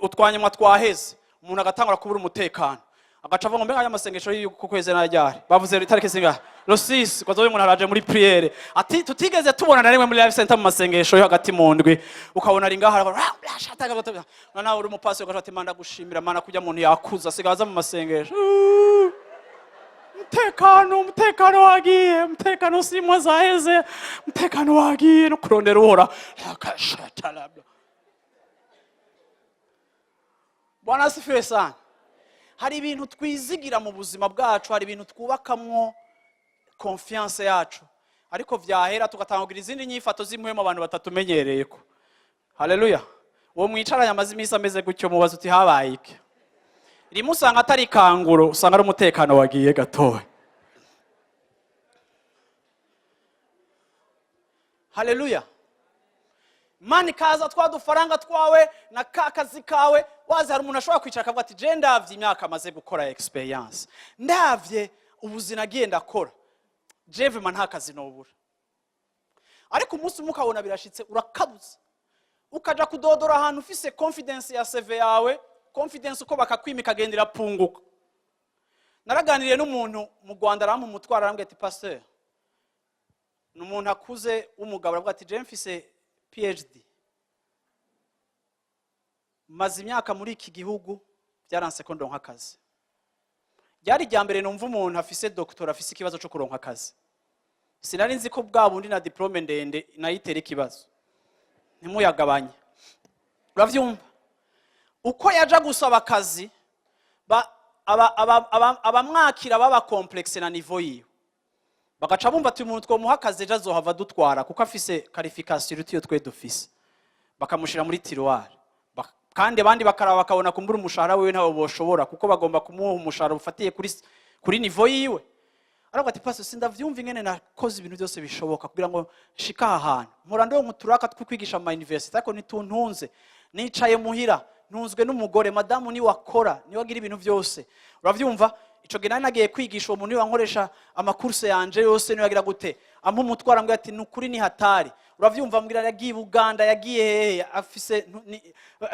utwanyuma twaheze, umuntu agatangura kubura umutekano, agaca avuga ngo: "Mbega aya masengesho y'uku kwezi najyari bavuze itariki zingahe?" Le 6 kwazo umuntu araje muri prière ati tutigeze tubona na rimwe muri Life Center mu masengesho yo hagati mu ndwi, ukabona ari ngaha, arakora, nawe uri umupasi, ugaca ati: "Mana, gushimira Mana kujya muntu yakuza asigaye aza mu masengesho." Umutekano, umutekano wagiye, umutekano, 6 mois zaheze, umutekano wagiye no kurondera uhora akashatarabla. Bwana asifiwe sana. Hari ibintu twizigira mu buzima bwacu, hari ibintu twubakamwo confiance yacu, ariko vyahera tugatangira izindi nyifato zimwe mu bantu batatumenyereye ko. Haleluya. Uwo mwicaranye amaze iminsi ameze gutyo, mubaza uti: "Habaye iki?" Rimwe usanga atari ikanguro, usanga ari umutekano wagiye gatoya. Haleluya. Imana ikaza, twa dufaranga twawe na ka kazi kawe wazi. Hari umuntu ashobora kwicara akavuga ati: "Je ndavye imyaka amaze gukora, experience, ndavye ubuzima nagiye ndakora, je vraiment nta kazi nobura." Ariko umunsi umwe ukabona birashitse, urakabuze, ukaja kudodora ahantu ufise confidence ya CV yawe, confidence uko bakakwima ikagenda irapunguka. Naraganiriye n'umuntu mu Rwanda, arampa umutwaro, arambwira ati: "Pasteur", ni umuntu akuze w'umugabo, aravuga ati: "Je mfise PhD, maze imyaka muri iki gihugu, byaranse ko ndonka akazi." Ryari irya mbere numva umuntu afise doctorat afise ikibazo cyo kuronka akazi. Sinari nzi ko bwa bundi na diplôme ndende nayo itera ikibazo. Ntimuyagabanye, uravyumva. Uko yaja gusaba akazi, abamwakira baba complexé na niveau yiwe, bagaca bumva ati: "Umuntu twomuha akazi ejo azohava dutwara kuko afise qualification iruta iyo twe dufise." Bakamushira muri tiroir. Kandi abandi bakaraba, bakabona kumbura umushahara wiwe ntawo boshobora, kuko bagomba kumuha umushahara ufatiye kuri niveau yiwe. Aravuga ati: "Pastor, sindavyumva ingene nakoze ibintu byose bishoboka kugira ngo nshike aha hantu. Mpora ndonka uturaka two kwigisha mu ma university, ariko ntituntunze. Nicaye muhira, ntunzwe n'umugore, madamu niwe akora, niwe agira ibintu byose." Uravyumva, ico gihe nari nagiye kwigisha, uwo muntu niwe wankoresha ama courses yanje yose, niwe agira gute, ampa umutwaro. Ambwira ati: "Ni ukuri ni hatari." Uravyumva, ambwira yagiye i Buganda, yagiye hehe, afise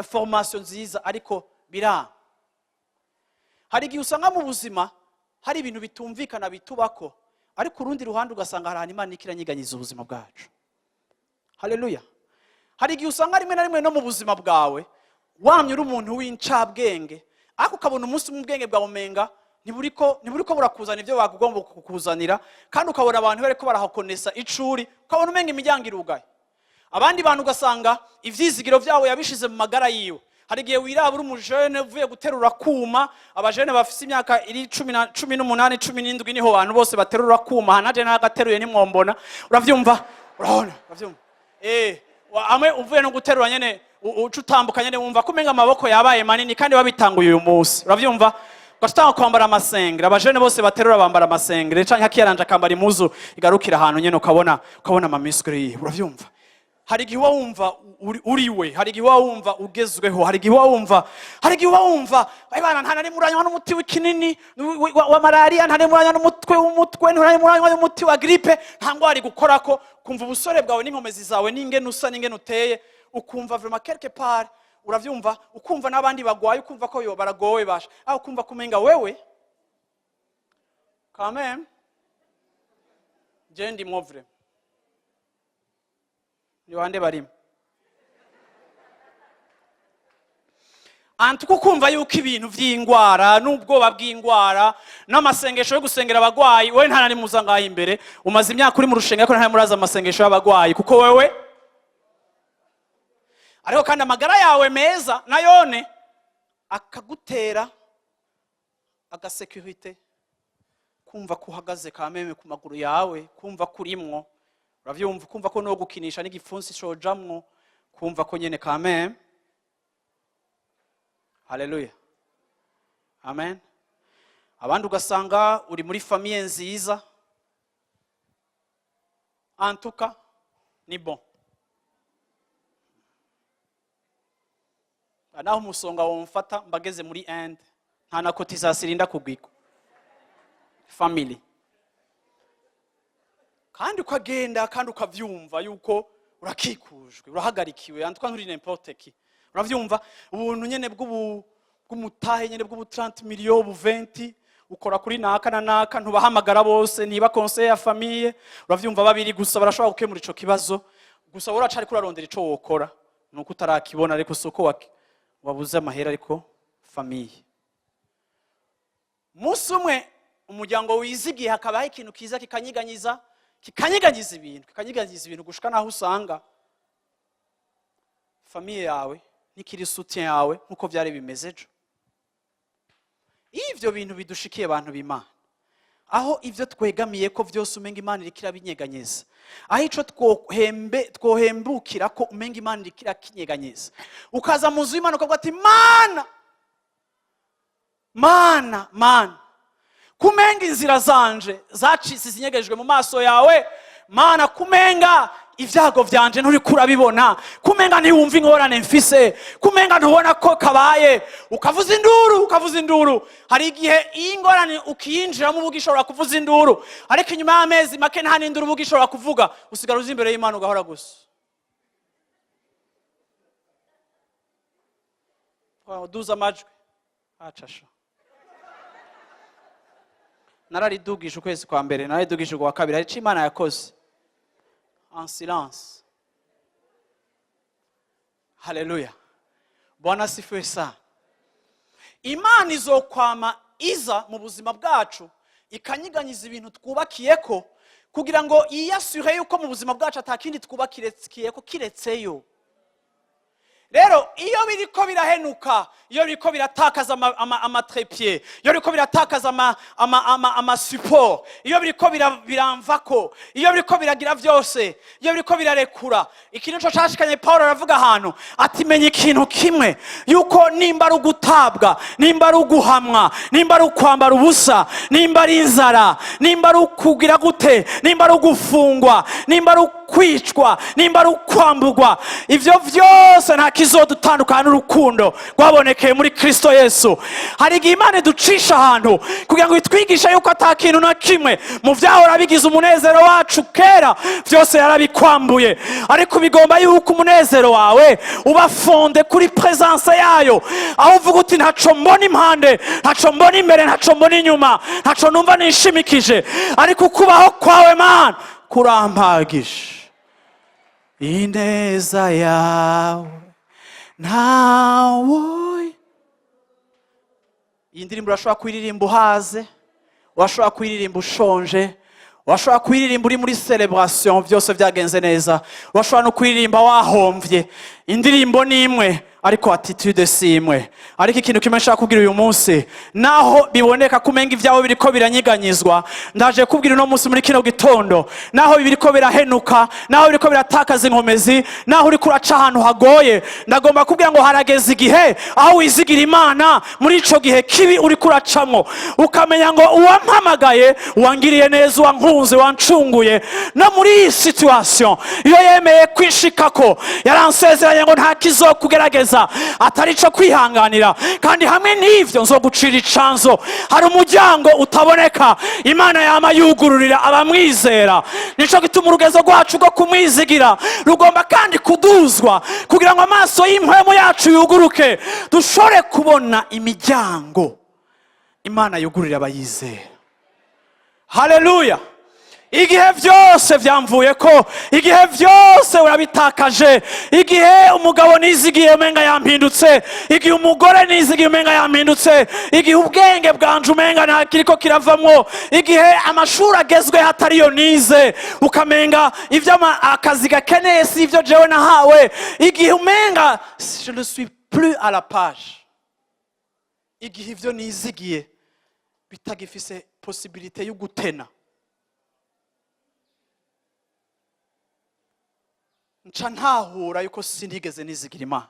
formation nziza, ariko biranga. Hari igihe usanga mu buzima hari ibintu bitumvikana bitubako, ariko urundi ruhande ugasanga hari ahantu Imana iriko iranyiganyiza ubuzima bwacu. Haleluya. Hari igihe usanga rimwe na rimwe no mu buzima bwawe wamye uri umuntu w'incabwenge, ariko ukabona umunsi umwe ubwenge bwawe umenga ntiburiko burakuzana ibyo bagomba kukuzanira, kandi ukabona abantu bariko barahakonesa icuri, ukabona umenga imiryango irugaye. Abandi bantu ugasanga ivyizigiro vyabo yabishize mu magara yiwe. Hari igihe wiraba uri umujene uvuye guterura kuma. Abajene bafise imyaka iri 18, 17, niho bantu bose baterura kuma. Hanaje nagateruye nimwombona. Uravyumva, urabona, uravyumva. Amwe uvuye no guterura nyene, uca utambuka nyene, wumva ko umenga amaboko yabaye manini kandi wabitanguye uyu munsi. Uravyumva, ugatanga kwambara amasengere. Abajene bose baterura bambara amasengere, canke akiyaranje akambara impuzu igarukira ahantu nyene, ukabona ama muscles yiwe. Uravyumva, hari igihe uba wumva uriwe, hari igihe uba wumva ugezweho, hari igihe uba wumva "Ay bana, nta na rimwe uranywa n'umuti w'ikinini wa malariya, nta rimwe uranywa n'umutwe w'umutwe, nta rimwe uranywa n'umuti wa grippe, nta ngwara igukorako." Kumva ubusore bwawe n'inkomezi zawe n'ingene usa n'ingene uteye, ukumva vraiment quelque part, uravyumva, ukumva n'abandi bagwaye, ukumva ko yo baragowe basha aho, ukumva kumenga wewe quand même je ndimwo vraiment. Ni bande barimo antuko ukumva yuko ibintu vy'ingwara n'ubwoba bw'ingwara n'amasengesho yo gusengera abagwayi, wewe nta nari muza ngaho imbere. Umaze imyaka uri mu rushengero ariko nta muraza amasengesho y'abagwayi, kuko wewe ariko kandi amagara yawe meza nayone akagutera aga sécurité, kumva ko uhagaze kameme ku maguru yawe, kumva ko urimwo. Uravyumva, kumva ko no gukinisha n'igipfunsi cojamwo, kumva ko nyene kameme. Haleluya, amen. Abandi ugasanga uri muri famille nziza, antuka ni bon, naho umusonga womfata mbageze muri Inde, nta na cotisation irinda kugwigwa family. Kandi ukagenda kandi ukavyumva yuko urakikujwe, urahagarikiwe, antuka nturi n'importe qui. Uravyumva, ubuntu nyene bw'umutahe nyene bw'ubu 30 millions, ubu 20, ukora kuri naka na naka, ntubahamagara bose, ntiba conseil ya famille. Uravyumva, babiri gusa barashobora gukemura ico kibazo. Gusa wowe uracari kurarondera ico wokora, nuko utarakibona, ariko soko wabuze amahera. Ariko famille, umunsi umwe umuryango wizigiye, hakabaho ikintu kiza kikanyiganyiza, kikanyiganyiza ibintu, kikanyiganyiza ibintu, gushika naho usanga famille yawe ntikiri soutien yawe nkuko byari bimeze ejo. Iyo ivyo bintu bidushikiye, abantu b'Imana, aho ivyo twegamiye ko vyose umenga Imana iriko irabinyeganyeza, aho ico twohembukira ko umenga Imana iriko irakinyeganyeza, ukaza mu nzu y'Imana ukavuga ati: "Mana, Mana, Mana, kumenga inzira zanje zacitse zinyegejwe mu maso yawe. Mana, kumenga ibyago vyanje nturiko urabibona, kumenga ntiwumva ingorane mfise, kumenga ntubona ko kabaye." Ukavuza induru, ukavuza induru. Hari igihe iyi ingorane ukiyinjiramo uba ugishobora kuvuza induru, ariko inyuma y'amezi make nta n'induru uba ugishobora kuvuga. Usigara uza imbere y'Imana ugahora gusa uduza amajwi. Acasha nararidugije ukwezi kwa mbere, nararidugije ukwa kabiri, hari ico Imana yakoze en silence. Haleluya, Bwana asifiwe sana. Imana izokwama iza mu buzima bwacu ikanyiganyiza ibintu twubakiyeko, kugira ngo yiyasure yuko mu buzima bwacu atakindi twubakiyeko kiretseyo. Rero iyo biriko birahenuka, iyo biriko biratakaza ama trépied, iyo biriko biratakaza ama support, iyo biriko biramvako, iyo biriko biragira vyose, iyo biriko birarekura, ikintu nico cashikanye Paulo. Aravuga ahantu ati: "Menya ikintu kimwe, yuko nimba ari ugutabwa, nimba ari uguhamwa, nimba ari ukwambara ubusa, nimba ari inzara, nimba ari ukugira gute, nimba ari ugufungwa, nimba ari ukwicwa, nimba ari ukwamburwa, ivyo vyose nta kizodutandukana n'urukundo rwabonekeye muri Kristo Yesu." Hari igihe Imana iducisha ahantu kugira ngo itwigishe yuko ata kintu na kimwe mu vyahora bigize umunezero wacu kera, vyose yarabikwambuye, ariko bigomba yuko umunezero wawe uba fondé kuri présence yayo, aho uvuga uti: "Ntaco mbona impande, ntaco mbona imbere, ntaco mbona inyuma, ntaco numva nishimikije, ariko ukubaho kwawe Mana kurampagije. Ineza yawe ntawe." Iyi ndirimbo urashobora kuyiririmba uhaze, urashobora kuyiririmba ushonje. Urashobora kuyiririmba uri muri celebration, byose byagenze neza. Urashobora no kuririmba wahomvye. Indirimbo ni imwe, ariko attitude si imwe. Ariko ikintu kimwe nshaka kubwira uyu munsi, naho biboneka ko umenga ibyawe biriko biranyiganyizwa, ndaje kubwira uno munsi muri kino gitondo, naho biriko birahenuka, naho biriko biratakaza inkomezi, naho uriko uraca ahantu hagoye, ndagomba kubwira ngo harageze igihe aho wizigira Imana muri ico gihe kibi uriko uracamwo, ukamenya ngo uwampamagaye, uwangiriye neza, uwankunze, wancunguye, no muri iyi situation iyo yemeye kwishikako, yaransezeranye ngo nta kizokugerageza atari ico kwihanganira, kandi hamwe n'ivyo nzogucira icanzo. Hari umuryango utaboneka Imana yama yugururira abamwizera. Nico gituma urugezo rwacu rwo kumwizigira rugomba kandi kuduzwa, kugira ngo amaso y'impwemu yacu yuguruke, dushobore kubona imiryango Imana yugururira abayizera. Haleluya! Igihe byose byamvuye ko, igihe byose urabitakaje, igihe umugabo nizigiye umenga yampindutse, igihe umugore nizigiye umenga yampindutse, igihe ubwenge bwanje umenga nta kiriko kiravamwo, igihe amashuri agezweho atariyo nize, ukamenga ibyo akazi gakeneye si ibyo jewe nahawe, igihe umenga je ne suis plus à la page, igihe ibyo nizigiye bitagifise possibilité yo gutena, nca ntahura yuko sinigeze nizigira Imana.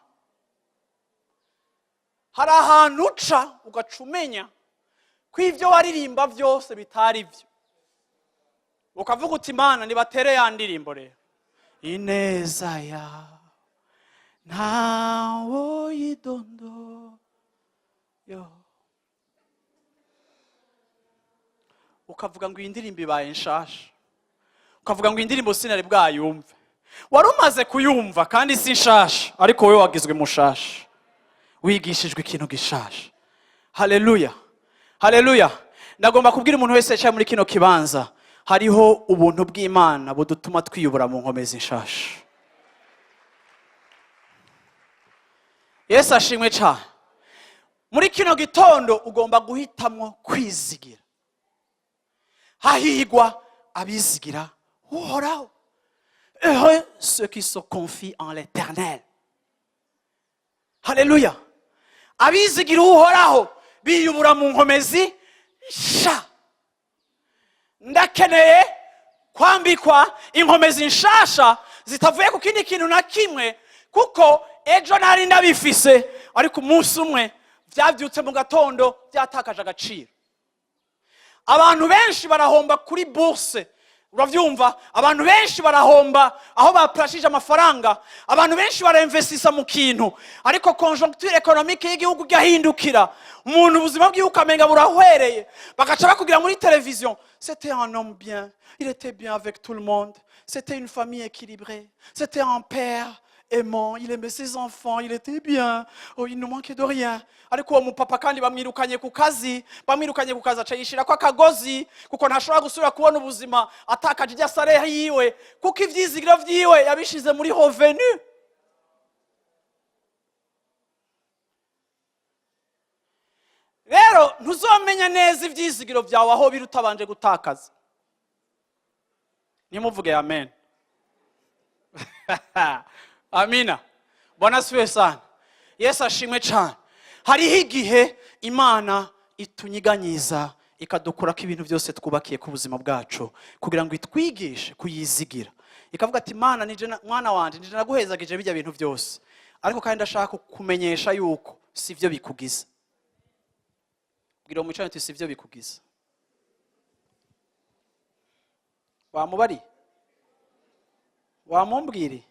Hari ahantu uca ugaca umenya ko ibyo waririmba byose bitari byo, ukavuga uti: "Imana, nibatere ya ndirimbo rero, ineza yawe ntawo yidondo yo." Ukavuga ngo iyi ndirimbo ibaye nshasha, ukavuga ngo iyi ndirimbo sinari bwayumve. Wari umaze kuyumva kandi si nshasha, ariko wowe wagizwe mushasha, wigishijwe ikintu gishasha. Haleluya, haleluya! Ndagomba kubwira umuntu wese yicaye muri kino kibanza, hariho ubuntu bw'Imana budutuma twiyubura mu nkomezi nshasha. Yesu ashimwe cyane. Muri kino gitondo ugomba guhitamwo kwizigira. Hahigwa abizigira Uhoraho. Heureux ceux qui se confient en l'Éternel. Haleluya! Abizigira Uhoraho biyubura mu nkomezi sha. Ndakeneye kwambikwa inkomezi nshasha zitavuye ku kindi kintu na kimwe, kuko ejo nari ndabifise, ariko umunsi umwe byabyutse mu gatondo byatakaje agaciro. Abantu benshi barahomba kuri bourse, urabyumva? Abantu benshi barahomba aho baplashije amafaranga. Abantu benshi barainvestisa mu kintu, ariko conjoncture économique y'igihugu igahindukira, umuntu ubuzima bwiwe ukamenga burahwereye, bagaca bakubwira muri televiziyo: "C'était un homme bien, il était bien avec tout le monde, c'était une famille équilibrée, c'était un père aimant, il aimait ses enfants, il était bien, oh, il ne manquait de rien." Ariko uwo mupapa kandi bamwirukanye ku kazi, bamwirukanye ku kazi, aca yishirako akagozi, kuko ntashobora gusubira kubona ubuzima atakaje irya salaire yiwe, kuko ivyizigiro vyiwe yabishize muri revenu. Rero ntuzomenya neza ivyizigiro vyawe aho biri utabanje gutakaza. Nimuvuge amen. Amina. Bwana asifiwe sana. Yesu ashimwe cyane. Hariho igihe Imana itunyiganyiza, ikadukurako ibintu byose twubakiye ku buzima bwacu, kugira ngo itwigishe kuyizigira. Ikavuga ati: "Imana nije mwana wanje, nije naguhezagije bijya bintu byose, ariko kandi ndashaka kukumenyesha yuko si byo bikugize." Bwira uwo mwicaranye uti: "Si byo bikugize." Wamubari, wamumbwire,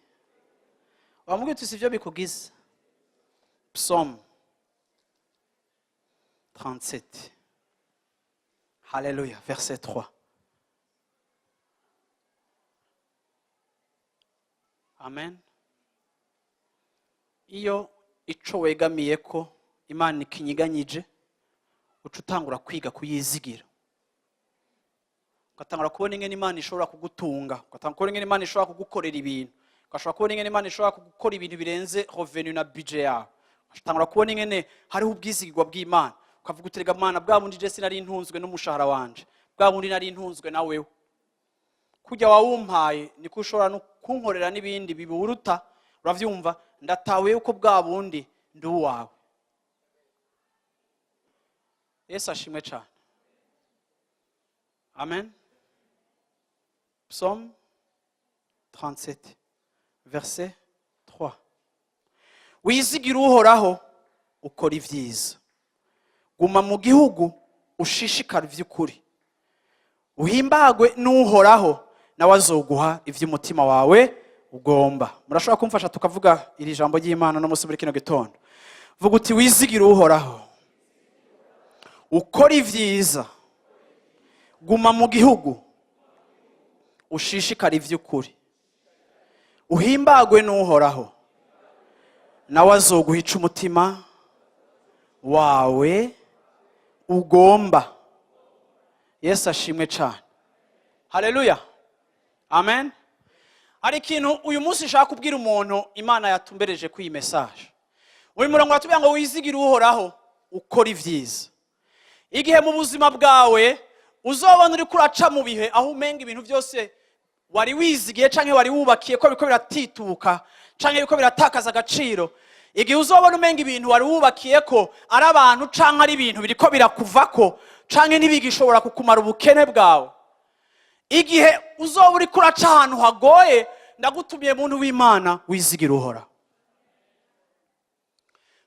wamubwira uti: "Si byo bikugize." Psaume 37, haleluya, verset 3. Amen. Iyo ico wegamiye ko Imana ikinyiganyije, uca utangura kwiga kuyizigira, ugatangura kubona ingene Imana ishobora kugutunga, ugatangura kubona ingene Imana ishobora kugukorera ibintu, ugashobora kubona ingene Imana ishobora gukora ibintu birenze revenu na budget yawe, ugatangura kubona ingene hariho ubwizigirwa bw'Imana, ukavuga uti: "Rega Mana, bwa bundi je sinari ntunzwe n'umushahara wanje, bwa bundi nari ntunzwe na wewe." Kujya wawumpaye niko ushobora no kunkorera n'ibindi biburuta. Uravyumva? Ndatahuye yuko bwa bundi ndi uwawe. Yesu ashimwe cyane. Amen. Psaume 37 verset 3: "Wizigira Uhoraho, ukora ibyiza, guma mu gihugu, ushishikara iby'ukuri. Uhimbagwe n'Uhoraho, nawe azoguha iby'umutima wawe ugomba." Murashobora kumfasha tukavuga iri jambo ry'Imana no munsi muri kino gitondo? Vuga uti: "Wizigire Uhoraho, ukora ibyiza, guma mu gihugu, ushishikare iby'ukuri. Uhimbagwe n'Uhoraho, nawe azoguha ico umutima wawe ugomba." Yesu ashimwe cyane. Haleluya, amen. Hari ikintu uyu munsi nshaka kubwira umuntu Imana yatumbereje kuri iyi message. Uyu murongo watubwira ngo wizigire Uhoraho, ukora ibyiza. Igihe mu buzima bwawe uzobona uri kuraca mu bihe aho umenga ibintu byose wari wizigiye canke wari wubakiye ko biriko biratituka canke biriko biratakaza agaciro, igihe uzobona umenga ibintu wari wubakiye ko ari abantu canke ari ibintu biriko birakuvako canke ntibigishobora kukumara ubukene bwawe, igihe uzoba uriko uraca ahantu hagoye, ndagutumiye muntu w'Imana, wizigira Uhoraho.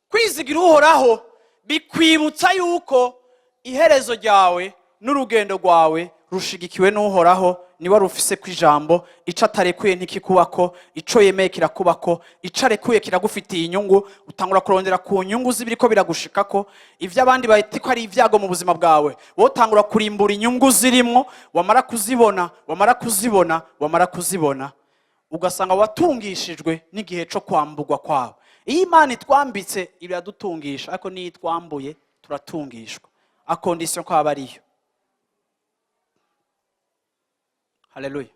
Kwizigira Uhoraho bikwibutsa yuko iherezo ryawe n'urugendo rwawe rushigikiwe n'Uhoraho. Niwe rufise ku ijambo. Ico atarekuye ntikikubako, ico yemeye kirakubako, ico arekuye kiragufitiye inyungu. Utangura kurondera ku nyungu z'ibiriko biragushikako. Ivyo abandi bahita ko ari ibyago mu buzima bwawe, wowe utangura kurimbura inyungu zirimwo. Wamara kuzibona, wamara kuzibona, wamara kuzibona, ugasanga watungishijwe n'igihe co kwambugwa kwawe. Iyo Imana itwambitse iradutungisha, ariko n'iyo itwambuye turatungishwa, à condition ko aba ariyo. Haleluya.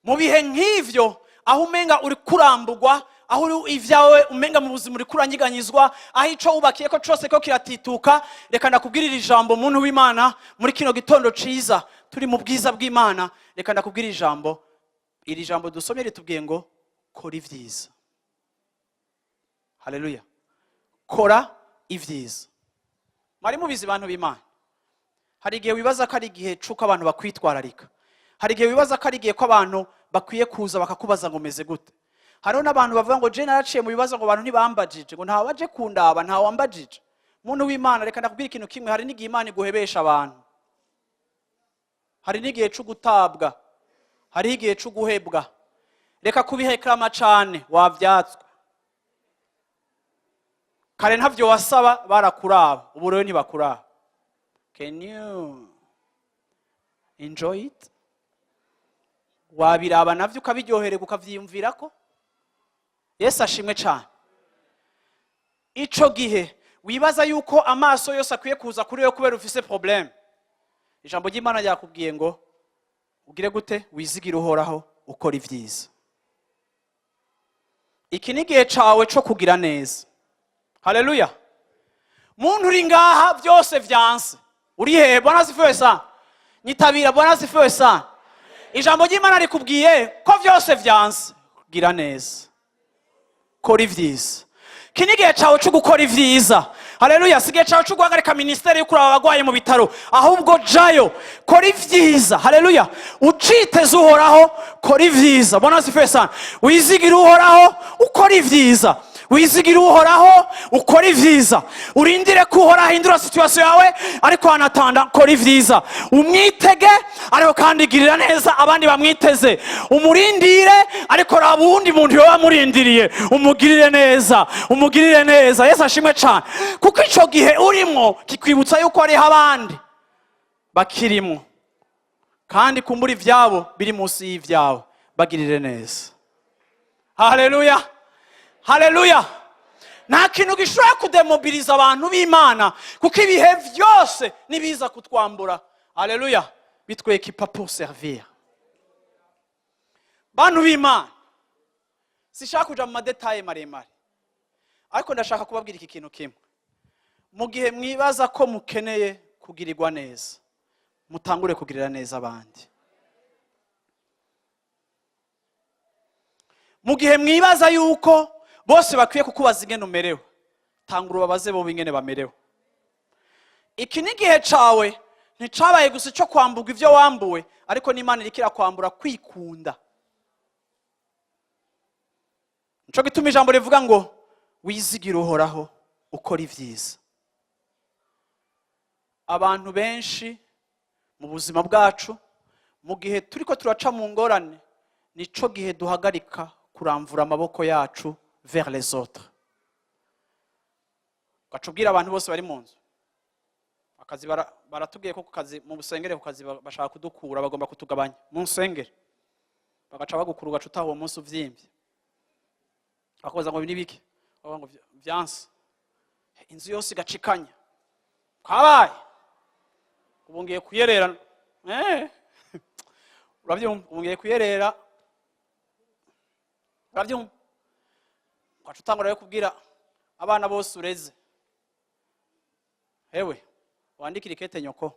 Mu bihe nk'ivyo aho umenga uri kurambugwa, aho uri ivyawe umenga mu buzima uri kuranyiganyizwa, aho ico wubakiye ko cose ko kiratituka, reka ndakubwirira ijambo, muntu w'Imana, muri kino gitondo ciza turi mu bwiza bw'Imana. Reka ndakubwira ijambo. Iri jambo dusomye ritubwiye ngo kora ibyiza. Haleluya. Kora ibyiza. Mwari mubizi, bantu b'Imana, hari igihe wibaza ko ari igihe c'uko abantu bakwitwararika. Hari igihe wibaza ko ari igihe ko abantu bakwiye kuza bakakubaza ngo meze gute. Hariho n'abantu bavuga ngo je naraciye mu bibazo, ngo abantu ntibambajije, ngo ntawe waje kundaba, ntawe wambajije. Muntu w'Imana, reka ndakubwira ikintu kimwe: hari n'igihe Imana iguhebesha abantu. Hari n'igihe co gutabwa, hariho igihe co guhebwa. Reka kubihekrama cane. Wavyatswe kare, ntavyo wasaba, barakuraba. Ubu rero ntibakuraba. Can you enjoy it? Wabiraba navyo ukabiryohererwa, ukavyiyumvirako. Yesu ashimwe cane. Ico gihe wibaza yuko amaso yose akwiye kuza kuri wewe kubera ufise problème, ijambo ry'Imana ryakubwiye ngo ugire gute? Wizigire Uhoraho, ukora ibyiza. Iki ni igihe cawe co kugira neza. Haleluya. Muntu uri ngaha, byose vyanse, uri hehe? Bwana asifiwe sana. Nyitabira. Bwana asifiwe sana. Ijambo ry'Imana rikubwiye ko byose vyanse, gira neza, kora ibyiza. Iki ni igihe cyawe cyo gukora ibyiza. Haleluya. Si igihe cyawe cyo guhagarika minisiteri yo kuraba abagwayi mu bitaro, ahubwo jayo, kora ibyiza. Haleluya. Uciteze Uhoraho, kora ibyiza. Bwana asifiwe sana. Wizigire Uhoraho, ukora ibyiza. Wizigire Uhoraho, ukora ibyiza. Urindire ko Uhoraho ahindura situation yawe, ariko wanatanda kora ibyiza. Umwitege, ariko kandi girira neza abandi bamwiteze. Umurindire, ariko raba uwundi muntu yoba amurindiriye, umugirire neza, umugirire neza. Yesu ashimwe cyane. Kuko ico gihe urimo kikwibutsa yuko hariho abandi bakirimo, kandi kumbura ivyabo biri munsi y'ivyawe. Bagirire neza. Haleluya, haleluya. Nta kintu gishobora kudemobiliza abantu b'Imana, kuko ibihe byose nibiza kutwambura, haleluya, bitwekipa pour servir. Bantu b'Imana, sishaka kuja mu ma détails maremare, ariko ndashaka kubabwira iki kintu kimwe: mu gihe mwibaza ko mukeneye kugirirwa neza, Mutangure kugirira neza abandi. Mu gihe mwibaza yuko bose bakwiye kukubaza ingene umerewe, tangura ubabaze bo ingene bamerewe. Iki ni igihe cawe. Nticabaye gusa icyo kwamburwa ibyo wambuwe, ariko n'Imana iriko irakwambura kwikunda. Nico gituma ijambo rivuga ngo wizigire Uhoraho, ukora ibyiza. Abantu benshi mu buzima bwacu, mu gihe turiko turaca mu ngorane, nico gihe duhagarika kuramvura amaboko yacu vers les autres. Ugaca ubwira abantu bose bari mu nzu akazi, baratubwiye ko ku kazi, mu busengere, ku kazi bashaka kudukura, bagomba kutugabanya mu nsengere. Bagaca bagukura, ugaca utaha uwo munsi uvyimbye. Bakubaza ngo ibi ni biki? Bavuga ngo vyanse. Inzu yose igacikanya, kabaye, ubu ngiye kuyerera. Urabyumva? Ubu ngiye kuyerera, urabyumva? Ugaca utangura rero kubwira abana bose ureze: hewe, wandikire ikete nyoko,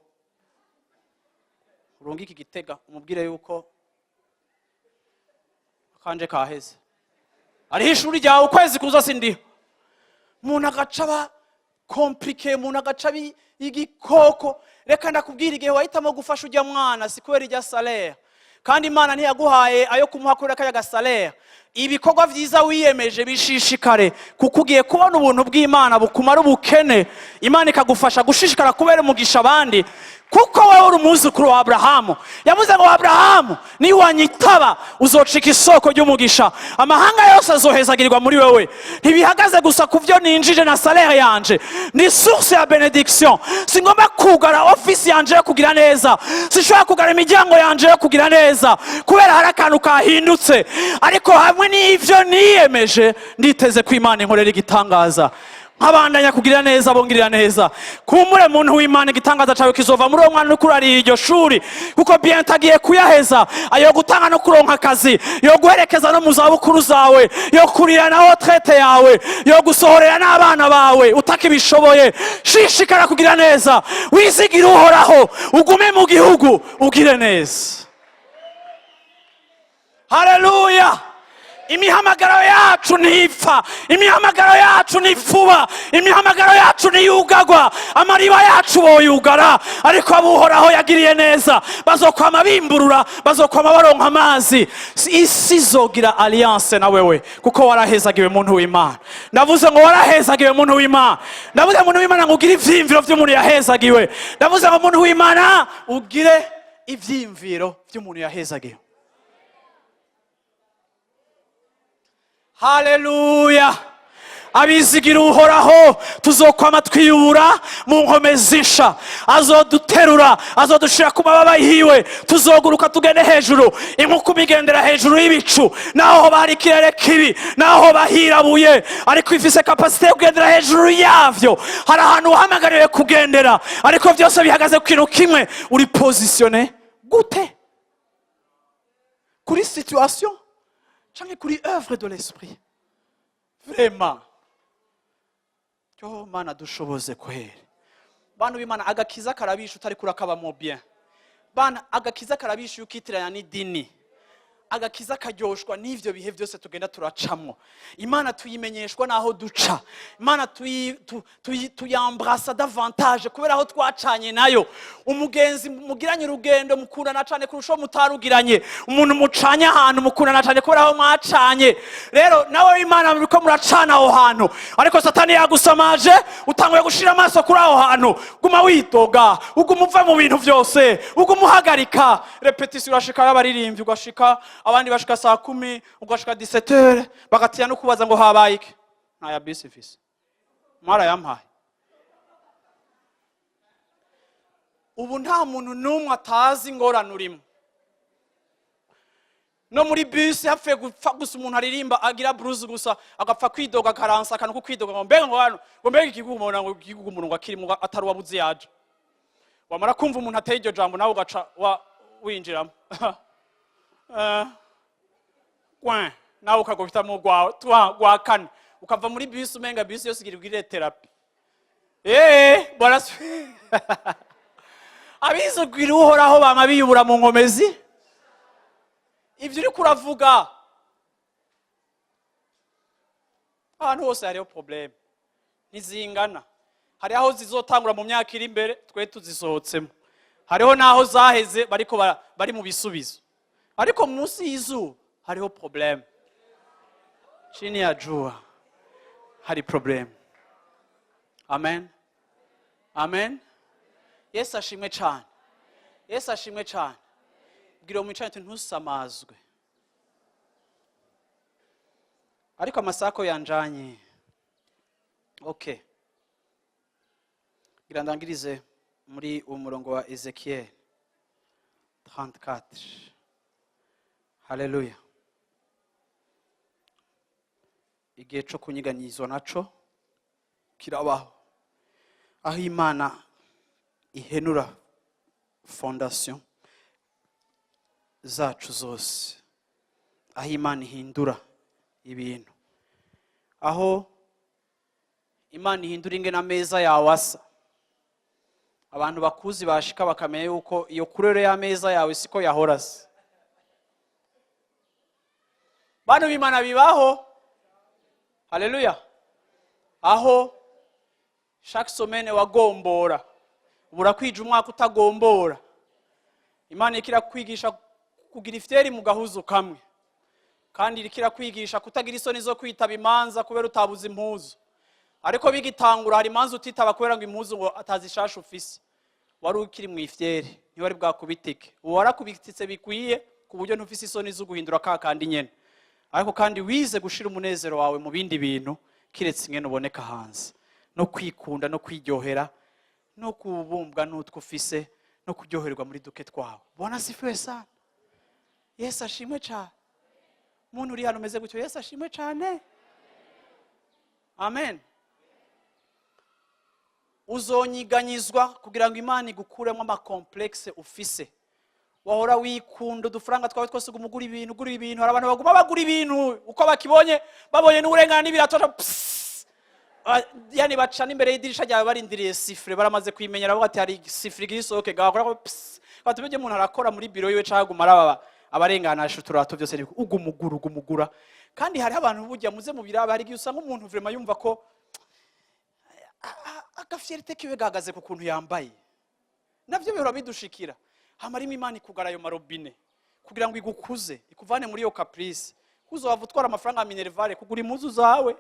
urungike igitega, umubwire yuko akanje kaheze, ariho ishuri ryawe, ukwezi kuza sindiho. Umuntu agaca aba compliqué, umuntu agaca aba igikoko. Reka ndakubwira, igihe wahitamo gufasha ujya mwana, si kubera ijya salaire, kandi Imana ntiyaguhaye ayo kumuha kubera kaya gasalaire. Ibikorwa byiza wiyemeje bishishikare, kuko ugiye kubona ubuntu bw'Imana bukumara ubukene, Imana ikagufasha gushishikara kubera umugisha abandi, kuko wowe uri umwuzukuru wa Aburahamu. Yavuze ngo: "Aburahamu, niwanyitaba uzocika isoko ry'umugisha, amahanga yose azohezagirirwa muri wewe." Ntibihagaze gusa ku byo ninjije na salaire yanje, ni source ya bénédiction. Singomba kugara ofisi yanje yo kugira neza, sinshobora kugara imiryango yanje yo kugira neza kubera hari akantu kahindutse. Ariko hamwe n'ivyo niyemeje, nditeze ko Imana inkorera igitangaza, nkabandanya kugira neza bongirira neza. Kumure muntu w'Imana, igitangaza cawe kizova muri uwo mwana uriko urariha iryo shuri, kuko bientôt agiye kuyaheza. Ayo gutanga no kuronka akazi, yo guherekeza no mu zabukuru zawe, yo kurira na retraite yawe, yo gusohorera n'abana bawe utakibishoboye. Shishikara kugira neza, wizigire Uhoraho, ugume mu gihugu, ugire neza. Haleluya! Imihamagaro yacu ntipfa, imihamagaro yacu ntipfuba, imihamagaro yacu ntiyugagwa. Amariba yacu boyugara, ariko abuhoraho yagiriye neza bazokwama bimburura, bazokwama baronka amazi. Isi izogira alliance na wewe kuko warahezagiwe, muntu w'Imana. Ndavuze ngo warahezagiwe, muntu w'Imana. Ndavuze, muntu w'Imana, ngo ugire ivyiyumviro vy'umuntu yahezagiwe. Ndavuze ngo, muntu w'Imana, ugire ivyiyumviro vy'umuntu yahezagiwe. Haleluya! Abizigira Uhoraho tuzokwama twiyubura mu nkome zisha. Azoduterura, azodushira ku mababa yiwe, tuzoguruka tugende hejuru. Inkukuma igendera hejuru y'ibicu, naho hoba hari ikirere kibi, naho hoba hirabuye, ariko ifise capacité yo kugendera hejuru yavyo. Hari ahantu uhamagariwe kugendera, ariko byose bihagaze ku kintu kimwe: uri positionné gute kuri situation canke kuri œuvre de l'esprit? Vraiment, yo Mana, dushoboze kwere. Bantu b'Imana, agakiza karabisha utari kurakabamo bien. Bana, agakiza karabisha iyo ukitiranya n'idini. Agakiza karyoshwa n'ivyo bihe byose tugenda turacamwo. Imana tuyimenyeshwa n'aho duca. Imana tuyambrasa davantage kubera aho twacanye nayo. Umugenzi mugiranye urugendo mukundana cane kurusha uwo mutarugiranye. Umuntu mucanye ahantu mukundana cane kubera aho mwacanye. Rero nawe Imana muriko muracana aho hantu, ariko Satani yagusamaje, utanguye gushira amaso kuri aho hantu. Guma widoga, uguma uva mu bintu byose, uguma uhagarika répétition. Urashika y'abaririmbyi, ugashika abandi bashika saa 10, ugashika 17h, bagatinya no kubaza ngo habaye iki. Ntaya bisi mfise, mwarayampaye. Ubu nta muntu n'umwe atazi ingorane urimo. No muri bisi hapfuye gupfa gusa umuntu aririmba, agira blues gusa, agapfa kwidoga, akaransa akantu ko kwidoga, ngo mbega, ngo hano, ngo mbega igihugu, umuntu ngo igihugu, umuntu ngo akirimo atari uwabuze yaje. Wamara kumva umuntu ateye iryo jambo, nawe ugaca wa winjiramo. Kwe nawe ukagufitamo urwawe twa rwa kane, ukava muri bisi umenga bisi yose igira ubwire thérapie. Bwana. Abizigira Uhoraho bama biyubura mu nkomezi. Ibyo uriko uravuga, ahantu hose hariho problème, ntizingana. Hari aho zizotangura mu myaka iri imbere, twe tuzisohotsemo. Hariho n'aho zaheze, bariko bari mu bisubizo. Ariko munsi y'izuba hariho problème, chini ya jua hari problème. Amen, amen. Yesu ashimwe cyane, Yesu ashimwe cyane. Bwira uwo mwicaranye uti: "Ntusamazwe." Ariko amasako yanjanye. Okay, ngira ndangirize muri uwo murongo wa Ezekiel 34. Haleluya! Igihe cyo kunyiganyizwa naco kirabaho, aho Imana ihenura fondation zacu zose, aho Imana ihindura ibintu, aho Imana ihindura ingene ameza yawe asa. Abantu bakuzi bashika bakamenya yuko iyo couleur y'ameza yawe siko yahora asa. Bantu b'Imana, bibaho. Haleluya! Aho chaque semaine wagombora, ubura kwija umwaka utagombora. Imana iriko irakwigisha kugira ifyeri mu gahuzu kamwe, kandi iriko irakwigisha kutagira isoni zo kwitaba imanza kubera utabuze impuzu. Ariko bigitangura, hari imanza utitaba kubera ngo impuzu ngo atazishasha ufise. Wari ukiri mu ifyeri, ntiwari bwakubitike. Ubu warakubititse bikwiye ku buryo ntufise isoni zo guhindura ka kandi nyene. Ariko kandi wize gushira umunezero wawe mu bindi bintu kiretse ingene uboneka hanze, no kwikunda, no kwiryohera, no kubumbwa n'utwo ufise, no kuryoherwa muri duke twawe. Bwana asifiwe sana, Yesu ashimwe cyane. Umuntu uri hano umeze gutyo, Yesu ashimwe cyane, amen. Uzonyiganyizwa kugira ngo Imana igukuremo ama complexes ufise. Wahora wikunda udufaranga twawe twose, uguma ugura ibintu, ugura ibintu. Hari abantu baguma bagura ibintu uko bakibonye, babonye n'uburengana n'ibirato, psss. Ah, yani baca n'imbere y'idirisha ryawe barindiriye sifflet. Baramaze kuyimenyera, bavuga ati: "Hari sifflet igira isohoke." Gakora ko psss. Bati umuntu arakora muri biro yiwe cyangwa aguma araba abarenganisha uturato byose, uguma ugura, uguma ugura. Kandi hariho abantu burya muze mu biraba, hari igihe usanga umuntu vraiment yumva ko aga fierté kiwe gahagaze ku kuntu yambaye. Nabyo bihora bidushikira. Hama rimwe Imana ikugara ayo marobine kugira ngo igukuze, ikuvane muri iyo caprice. Uzova utwara amafaranga ya minerval kugura impuzu zawe,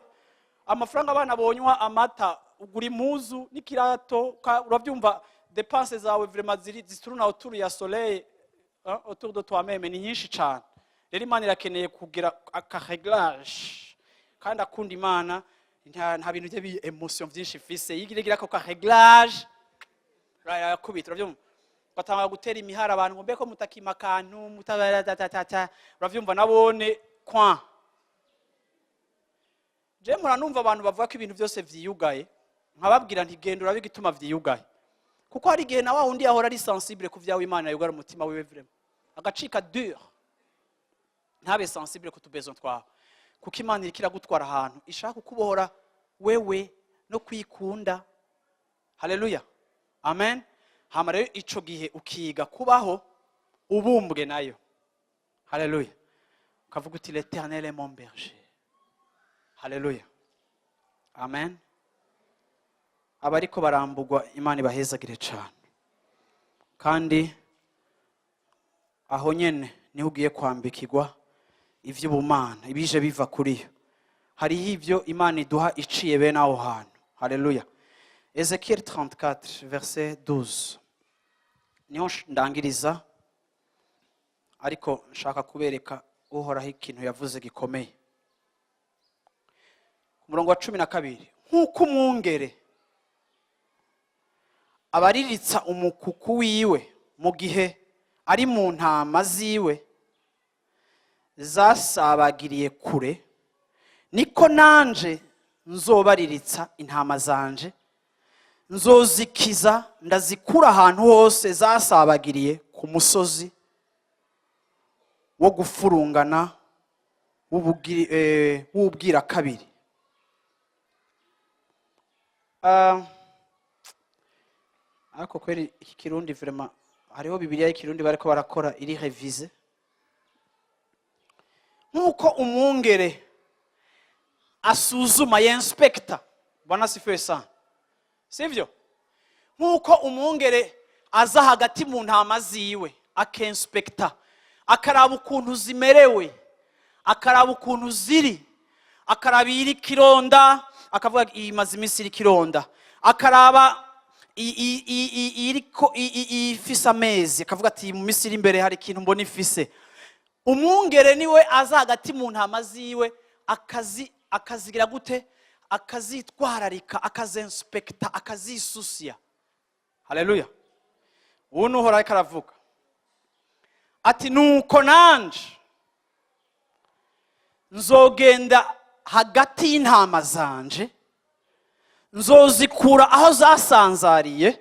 amafaranga abana bonywa amata ugura impuzu n'ikirato. Urabyumva, dépenses zawe vraiment ziri zituruna autour ya soleil, hein, autour de toi-même ni nyinshi cyane. Rero Imana irakeneye kugira aka réglage. Kandi akunda Imana, nta bintu bye émotion byinshi ifise. Yigira ako ka réglage, yakubita. Urabyumva, batanga gutera imihara abantu ngo mbeko mutakima akantu mutabaratata. Uravyumva, nabone kwa je mpora numva abantu bavuga ko ibintu byose vyiyugaye, nkababwira nti: "Genda urabe igituma vyiyugaye." Kuko hari igihe na wa wundi yahora ari sensible ku vyawe, Imana yugara umutima wiwe vraiment, agacika dur, ntabe sensible ku tu besoins twawe, kuko Imana iriko iragutwara ahantu ishaka kukubohora wewe no kwikunda. Haleluya, amen. Hama rero ico gihe ukiga kubaho ubumbwe nayo. Haleluya! Ukavuga uti: "L'Éternel est mon berger." Haleluya, amen. Abariko barambugwa, Imana ibahezagire cane. Kandi aho nyene niho ugiye kwambikirwa ivy'ubumana, ibije biva kuri yo. Hariho ibyo Imana iduha iciye bene aho hantu. Haleluya! Ezekiel 34 verset 12 niho ndangiriza, ariko nshaka kubereka Uhoraho ikintu yavuze gikomeye ku murongo wa 12: "Nk'uko umwungere abariritsa umukuku wiwe mu gihe ari mu ntama ziwe zasabagiriye kure, niko nanje nzobariritsa intama zanje, nzozikiza ndazikura ahantu hose zasabagiriye ku musozi wo gufurungana w'ubwirakabiri." Ah, Ariko kweri iki Kirundi, vraiment, hariho Bibiliya y'Ikirundi bariko barakora iri révisée. Nk'uko umwungere asuzuma, y'inspecta, Bwana asifiwe sana, sivyo? Nk'uko umwungere aza hagati mu ntama ziwe, ak'inspecta, akaraba ukuntu zimerewe, akaraba ukuntu ziri, akaraba iyiri kironda, akavuga iyi imaze iminsi iri kironda, akaraba iriko ifise amezi, akavuga ati mu minsi iri imbere hari ikintu mbona ifise. Umwungere niwe aza hagati mu ntama ziwe, akazi akazigira gute? Akazitwararika, akaz'inspecta, akazisusiya. Haleluya! Ubu nuhora ariko aravuga ati: "Nuko nanje nzogenda hagati y'intama zanje, nzozikura aho zasanzariye,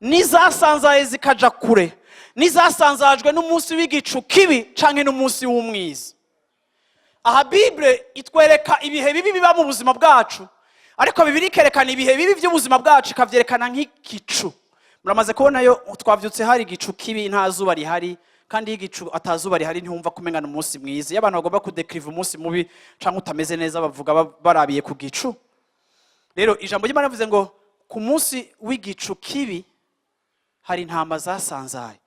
n'izasanzaye zikaja kure, n'izasanzajwe n'umunsi w'igicu kibi canke n'umunsi w'umwiza." Aha Bible itwereka ibihe bibi biba mu buzima bwacu, ariko Bibiliya ikerekana ibihe bibi by'ubuzima bwacu, ikavyerekana nk'igicu. Muramaze kubonayo twavyutse hari igicu kibi, nta zuba rihari, kandi iyo igicu ata zuba rihari ntiwumva kumengana umunsi mwiza. Iyo abantu bagomba kudécriva umunsi mubi canke utameze neza, bavuga barabiye ku gicu. Rero ijambo ry'Imana rivuze ngo ku munsi w'igicu kibi hari intama zasanzaye,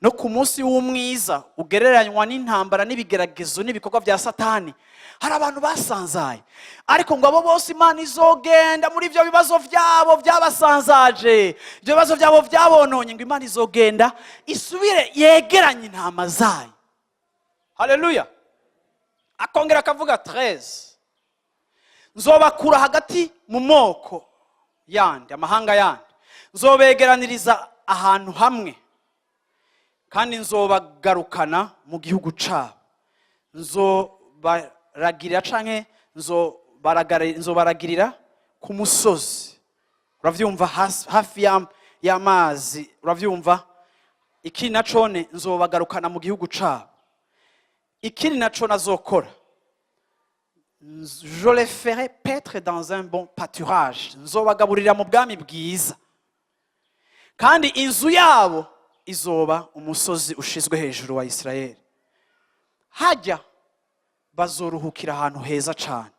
no ku munsi w'umwiza ugereranywa n'intambara n'ibigeragezo n'ibikorwa bya Satani hari abantu basanzaye. Ariko ngo abo bose Imana izogenda muri ibyo bibazo byabo byabasanzaje, ibyo bibazo byabo byabononye, ngo Imana izogenda isubire yegeranye intama zayo. Haleluya! Akongera akavuga 13: "Nzobakura hagati mu moko yandi, amahanga yandi, nzobegeraniriza ahantu hamwe, kandi nzobagarukana mu gihugu cabo. Nzobaragirira canke nzobaragirira ku musozi." Uravyumva? Hafi y'amazi. Uravyumva? Ikindi nacone, nzobagarukana mu gihugu cabo. Ikindi naco nazokora, je les ferai paître dans un bon pâturage, nzobagaburira mu bwami bwiza, kandi inzu yabo izoba umusozi ushizwe hejuru wa Isirayeli. Hajya bazoruhukira ahantu heza cyane,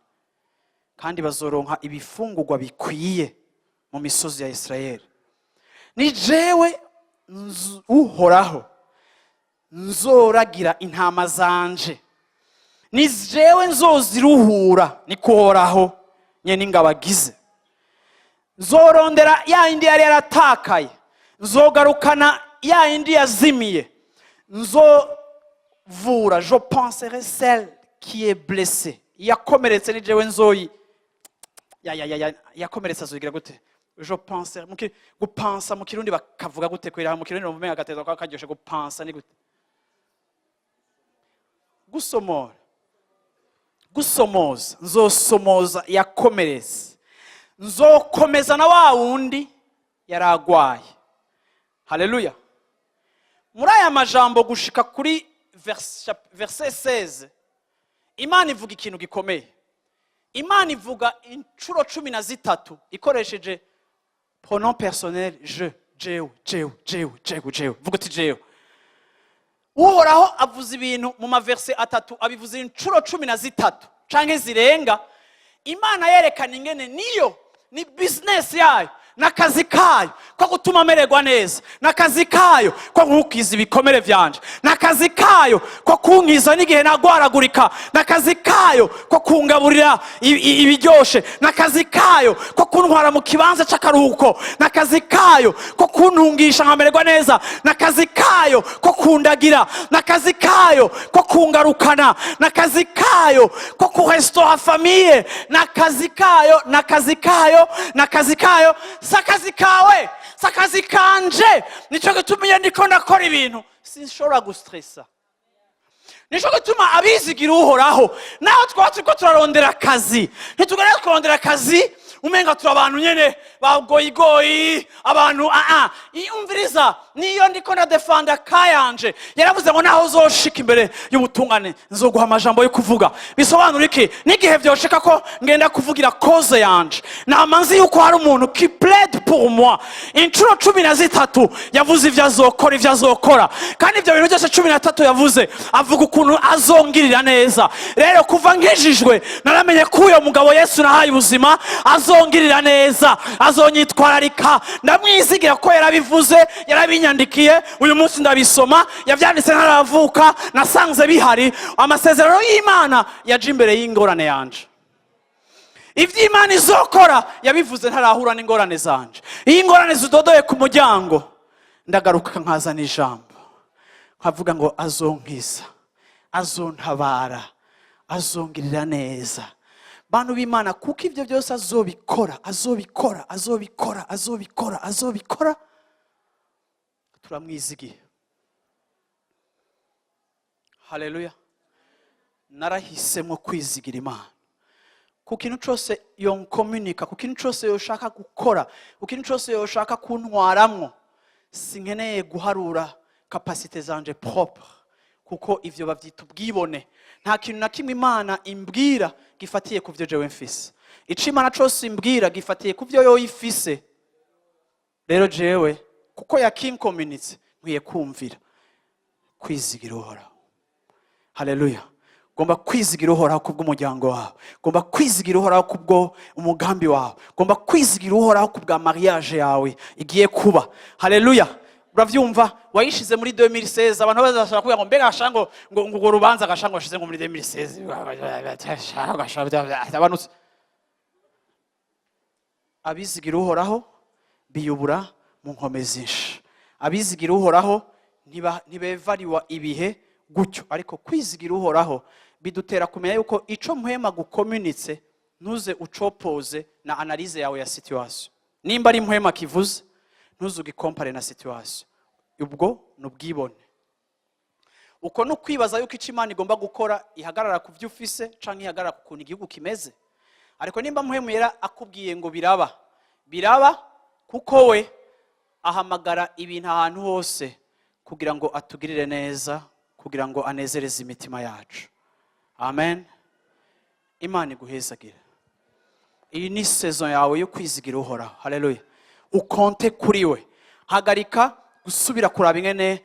kandi bazoronka ibifungurwa bikwiye mu misozi ya Isirayeli. Ni jewe Uhoraho nzoragira intama zanje, ni jewe nzoziruhura, niko Uhoraho nyene ingabo agize. Nzorondera ya yindi yari yaratakaye, nzogarukana ya yindi yazimiye, nzovura, je panserai celle qui est blessée. Yakomeretse ni jewe nzoyi ya ya ya ya yakomeretse azoyigira gute? Je panserai gupansa mu Kirundi bakavuga gute? Kwera mu Kirundi numva agateza kwa karyoshe. Gupansa ni gute? Gusomora, gusomoza. Nzosomoza yakomeretse, nzokomeza na wa wundi yari agwaye. Haleluya! Muri aya majambo gushika kuri verset 16, Imana ivuga ikintu gikomeye. Imana ivuga inshuro 13 ikoresheje pronom personnel je, jewe, jewe, jewe, jewe, jewe. Vuga uti jewe. Uhoraho avuze ibintu mu ma versets atatu, abivuze inshuro 13 canke zirenga. Imana yerekana ingene niyo ni business yayo, n'akazi kayo ko gutuma amererwa neza, n'akazi kayo ko kunkiza ibikomere vyanje, n'akazi kayo ko kunkiza n'igihe nagwaragurika, n'akazi kayo ko kungaburira ibiryoshe, n'akazi kayo ko kuntwara mu kibanza c'akaruhuko, n'akazi kayo ko kuntungisha nkamererwa neza, n'akazi kayo ko kundagira, n'akazi kayo ko kungarukana, n'akazi kayo ko kurestaura famille, n'akazi kayo, n'akazi kayo, n'akazi kayo. Si akazi kawe, si akazi kanje. Nicyo gituma iyo ndiko ndakora ibintu sinshobora gustressa. Nicyo gituma abizigira Uhoraho, naho twaba turiko turarondera akazi, ntitugenda kurondera akazi. Umenga turi abantu nyene bagoyigoyi, abantu aa iyumviriza. Niyo ndiko ndadefanda kayanje, yaravuze ngo naho uzoshika imbere y'ubutungane, nzoguha amajambo yo kuvuga. Bisobanura iki? N'igihe vyoshika ko ngenda kuvugira cause yanje, nama nzi yuko hari umuntu qui plaide pour moi. Inshuro 13 yavuze ivyo azokora, ivyo azokora. Kandi ibyo bintu byose 13 yavuze, avuga ukuntu azongirira neza. Rero kuva nkijijwe, naramenye ko uyo mugabo Yesu nahaye ubuzima azongirira neza, azonyitwararika. Ndamwizigira ko yarabivuze, yarabinyandikiye. Uyu munsi ndabisoma, yavyanditse ntaravuka, nasanze bihari. Amasezerano y'Imana yaje imbere y'ingorane yanje. Ibyo Imana izokora yabivuze ntarahura n'ingorane zanje. Iyo ingorane zidodoye ku muryango, ndagaruka nkazana ijambo, nkavuga ngo azonkiza, azontabara, azongirira neza. Bantu b'Imana, kuko ibyo byose azobikora, azobikora, azobikora, azobikora, azobikora. Turamwizigiye. Haleluya! Narahisemo kwizigira Imana ku kintu cyose yonkomunika, ku kintu cyose yoshaka gukora, ku kintu cyose yoshaka kuntwaramwo. Sinkeneye guharura capacités zanje propres, kuko ivyo bavyita ubwibone. Nta kintu na kimwe Imana imbwira gifatiye ku vyo jewe mfise. Ico Imana cose imbwira gifatiye ku vyo yoyo ifise. Rero jewe kuko yakinkomunitse, nkwiye kumvira, kwizigira Uhoraho. Haleluya! Ugomba kwizigira Uhoraho kubw'umuryango wawe, ugomba kwizigira Uhoraho kubwo umugambi wawe, ugomba kwizigira Uhoraho kubwa mariage yawe igiye kuba. Haleluya! Uravyumva, wayishize muri 2016. Abantu bazashaka kuvuga ngo mbega gasha ngo urwo rubanza gasha ngo washize ngo muri 2016. Abantu abizigira Uhoraho biyubura mu nkomezi zinshi. Abizigira Uhoraho ntibevariwa ibihe gutyo. Ariko kwizigira Uhoraho bidutera kumenya yuko ico Mpwema gukomunitse, ntuze ucopoze na analyse yawe ya situation. Nimba ari Mpwema kivuze, ntuze ugikompare na situation. Ubwo ni ubwibone, uko ni ukwibaza yuko icyo Imana igomba gukora ihagarara ku byo ufise canke ihagarara ku kuntu igihugu kimeze. Ariko nimba Mpwemu Yera akubwiye ngo biraba, biraba, kuko we ahamagara ibintu ahantu hose kugira ngo atugirire neza, kugira ngo anezereze imitima yacu. Amen. Imana iguhezagire. Iyi ni saison yawe yo kwizigira Uhoraho. Haleluya! Ukonte kuri we. Hagarika gusubira kuraba ingene,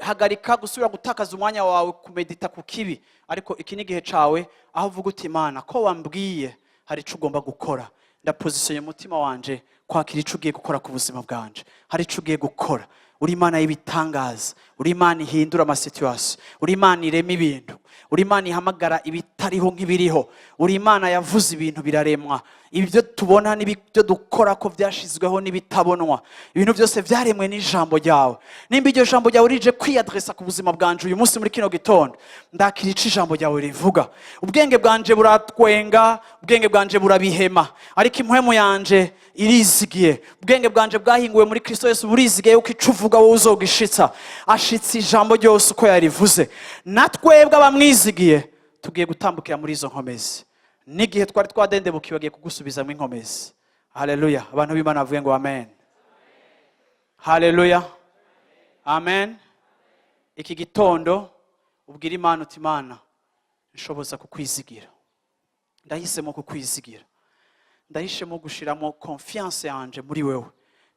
hagarika gusubira gutakaza umwanya wawe kumedita ku kibi. Ariko iki ni igihe cawe aho uvuga uti: "Imana, ko wambwiye hari ico ugomba gukora, ndapozisiyoye umutima wanje kwakira ico ugiye gukora ku buzima bwanje. Hari ico ugiye gukora. Uri Imana y'ibitangaza, uri Imana ihindura ama situations, uri Imana irema ibintu, uri Imana ihamagara ibitariho nk'ibiriho, uri Imana yavuze ibintu biraremwa. Ibyo tubona n'ibyo dukora ko byashizweho n'ibitabonwa, ibintu byose byaremwe n'ijambo ryawe. Nimba iryo jambo ryawe rije kwiyadresa ku buzima bwanje uyu munsi, muri kino gitondo, ndakira ico ijambo ryawe rivuga. Ubwenge bwanje buratwenga, ubwenge bwanje burabihema, ariko impwemu yanje irizigiye. Ubwenge bwanje bwahinguwe muri Kristo Yesu burizigiye yuko ico uvuga wowe uzogishitsa. Ashitse ijambo ryose uko yarivuze. Natwebwe abamwizigiye tugiye gutambukira muri izo nkomezi. N'igihe twari twadendebukiwe, agiye kugusubizamo inkomezi. Haleluya! Abantu b'Imana bavuge ngo amen. Haleluya, amen. Iki gitondo ubwira Imana uti: "Imana, nshoboza kukwizigira. Ndahisemo kukwizigira, ndahisemo gushiramo confiance yanje muri wewe,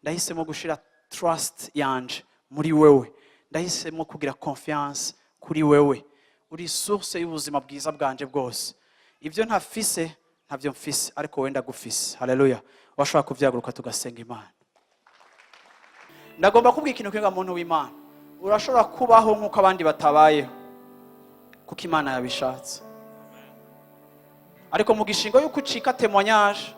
ndahisemo gushira trust yanje muri wewe, ndahisemo kugira confiance kuri wewe. Uri source y'ubuzima bwiza bwanje bwose. Ibyo ntafise ntabyo mfise, ariko wenda gufise." Haleluya! Washobora kubyaguruka tugasenga Imana. Ndagomba kubwira ikintu kimwe, muntu w'Imana: urashobora kubaho nk'uko abandi batabayeho kuko Imana yabishatse. Ariko mu gishingo y'uko ucika témoignage,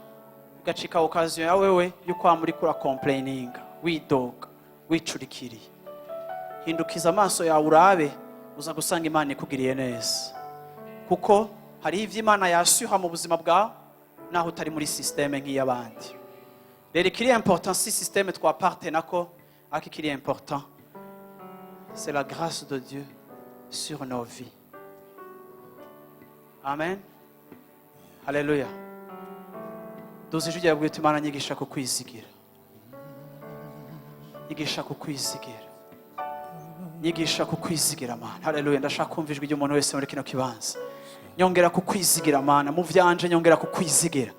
bigacika occasion ya wewe y'uko waba uriko urakomplayininga, widoga, wicurikiriye, hindukiza amaso yawe urabe, uza gusanga Imana ikugiriye neza, kuko hariho ivyo Imana yashyuha mu buzima bwawe naho utari muri système nk'iy'abandi. Rero ikiri important si système twapartenako, ariko ikiri important, c'est la grâce de Dieu sur nos vies. Amen, haleluya. Duza ijwi ryawe, bwite Imana: nyigisha kukwizigira, nyigisha kukwizigira, nyigisha kukwizigira, Mana. Haleluya! Ndashaka kumva ijwi ry'umuntu wese muri kino kibanza. Nyongera kukwizigira, Mana, mu vyanje. Nyongera kukwizigira,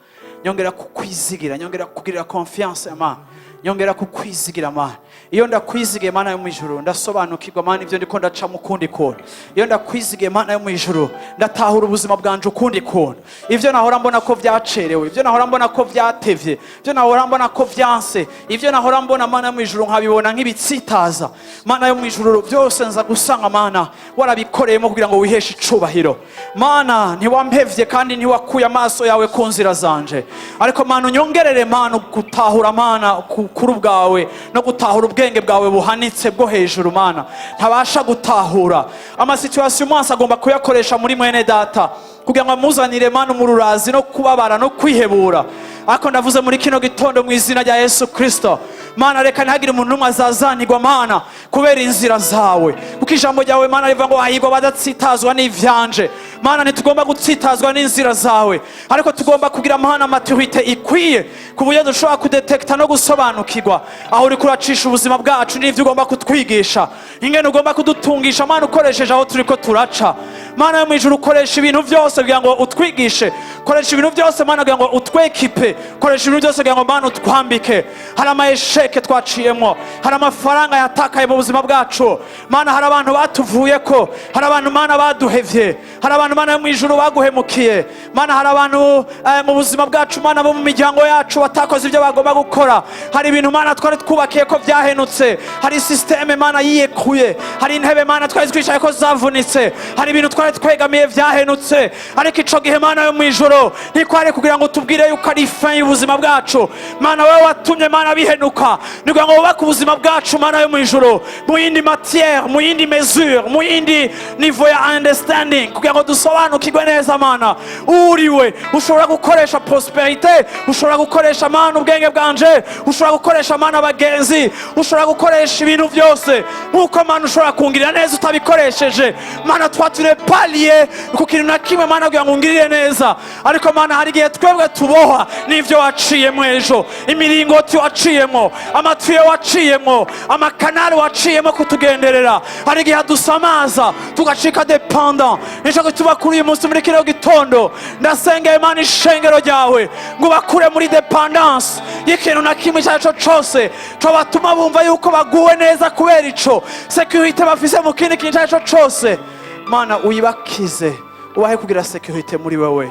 nyongera kukwizigira, nyongera kukugirira confiance, Mana. Nyongera kukwizigira, Mana. Iyo ndakwizigiye, Mana yo mu ijuru, ndasobanukirwa, Mana, ibyo ndiko ndacamo ukundi kuntu. Iyo ndakwizigiye, Mana yo mu ijuru, ndatahura ubuzima bwanje ukundi kuntu. Ibyo nahora mbona ko vyacerewe, ibyo nahora mbona ko vyatevye, ibyo nahora mbona ko vyanse, ibyo nahora mbona, Mana yo mu ijuru, nkabibona nk'ibitsitaza, Mana yo mu ijuru, byose nza gusanga, Mana, warabikoreyemo kugira ngo wiheshe icubahiro. Mana, ntiwampevye kandi ntiwakuye amaso yawe ku nzira zanje. Ariko Mana, unyongerere, Mana, gutahura, Mana, kuri bwawe no gutahura ubwenge bwawe buhanitse bwo hejuru, Mana, ntabasha gutahura. Ama situations umunsi agomba kuyakoresha muri mwene data kugira ngo amuzanire, Mana, umururazi no kubabara no kwihebura. Ariko ndavuze muri kino gitondo mu izina rya Yesu Kirisito, Mana, reka ntihagire umuntu n'umwe azazanirwa, Mana, kubera inzira zawe, kuko ijambo ryawe, Mana, rivuga ngo hahirwa badatsitazwa n'ivyanje. Mana, ntitugomba gutsitazwa n'inzira zawe, ariko tugomba kugira, Mana, maturité ikwiye ku buryo dushobora kudetekita no gusobanukirwa aho uri kuracisha ubuzima bwacu n'ivyo ugomba kutwigisha, ingene ugomba kudutungisha, Mana, ukoresheje aho turiko turaca. Mana yo mu ijuru, ukoresha ibintu byose kugira ngo utwigishe. Koresha ibintu byose, Mana, kugira ngo utwekipe. Koresha ibintu byose kugira ngo, Mana, utwambike. Hari ama échecs twaciyemo, hari amafaranga yatakaye mu buzima bwacu, Mana, hari abantu batuvuye ko, hari abantu, Mana, baduhevye, hari abantu, Mana yo mu ijuru, baguhemukiye. Mana, hari abantu mu buzima bwacu, Mana, bo mu miryango yacu batakoze ibyo bagomba gukora. Hari ibintu, Mana, twari twubakiye ko byahenutse. Hari système, Mana, yiyekuye. Hari intebe, Mana, twari twicaye ko zavunitse. Hari ibintu twari twegamiye byahenutse. Ariko ico gihe, Mana yo mu ijuru, ntikwari kugira ngo tubwire yuko ari fin y'ubuzima bwacu. Mana, wowe watumye, Mana, bihenuka ni kugira ngo wubake ubuzima bwacu, Mana yo mu ijuru, mu yindi matière, mu yindi mesure, mu yindi niveau ya understanding, kugira ngo dusobanukirwe neza, Mana, uriwe. Ushobora gukoresha prospérité, ushobora gukoresha, Mana, ubwenge bwanje, ushobora gukoresha, Mana, abagenzi, ushobora gukoresha ibintu byose. Nk'uko, Mana, ushobora kungirira neza utabikoresheje. Mana, toi, tu n'es pas lié ku kintu na kimwe, Mana, kugira ngo ungirire neza. Ariko Mana, hari igihe twebwe tubohwa n'ivyo waciyemo ejo, imiringoti waciyemo, amatuyo waciyemo, amakanari waciyemo kutugenderera. Hari igihe adusamaza tugacika dépendant. Nico gituma kuri uyu munsi, muri kino gitondo, ndasengeye, Imana, ishengero ryawe ngo bakure muri dépendance y'ikintu na kimwe icyo ari cyo cyose cobatuma bumva yuko baguwe neza kubera ico sécurité bafise mu kindi kintu icyo ari cyo cyose. Mana, uyibakize, ubahe kugira sécurité muri wewe,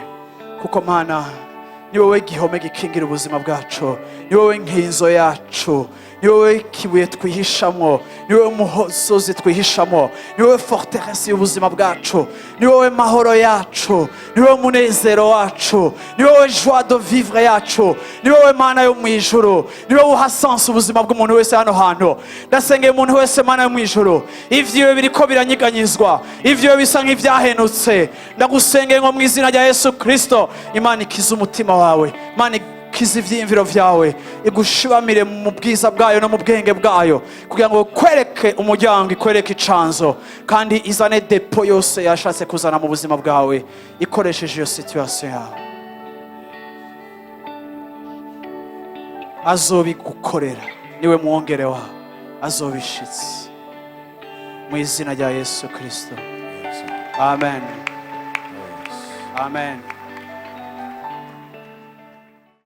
kuko, Mana, ni wowe gihome gikingira ubuzima bwacu, ni wowe nkinzo yacu, ni wowe kibuye twihishamwo, ni wowe musozi twihishamo, ni wowe forteresse y'ubuzima bwacu, ni wowe mahoro yacu, ni wowe munezero wacu, ni wowe joie de vivre yacu, ni wowe Mana yo mu ijuru, ni wowe uha sens ubuzima bw'umuntu wese hano hantu. Ndasengeye umuntu wese, Mana yo mu ijuru, ivyiwe biriko biranyiganyizwa, ivyiwe bisa nk'ivyahenutse. Ndagusengeye ngo mu izina rya Yesu Kristo, Imana ikize umutima wawe, Imana ikize ivyiyumviro vyawe, igushibamire mu bwiza bwayo no mu bwenge bwayo, kugira ngo ikwereke umuryango, ikwereke icanzo, kandi izane dépôt yose yashatse kuzana mu buzima bwawe ikoresheje iyo situation yawe. Azobigukorera, niwe mwongere wawe, azobishitse mu izina rya Yesu Kristo. Amen, amen.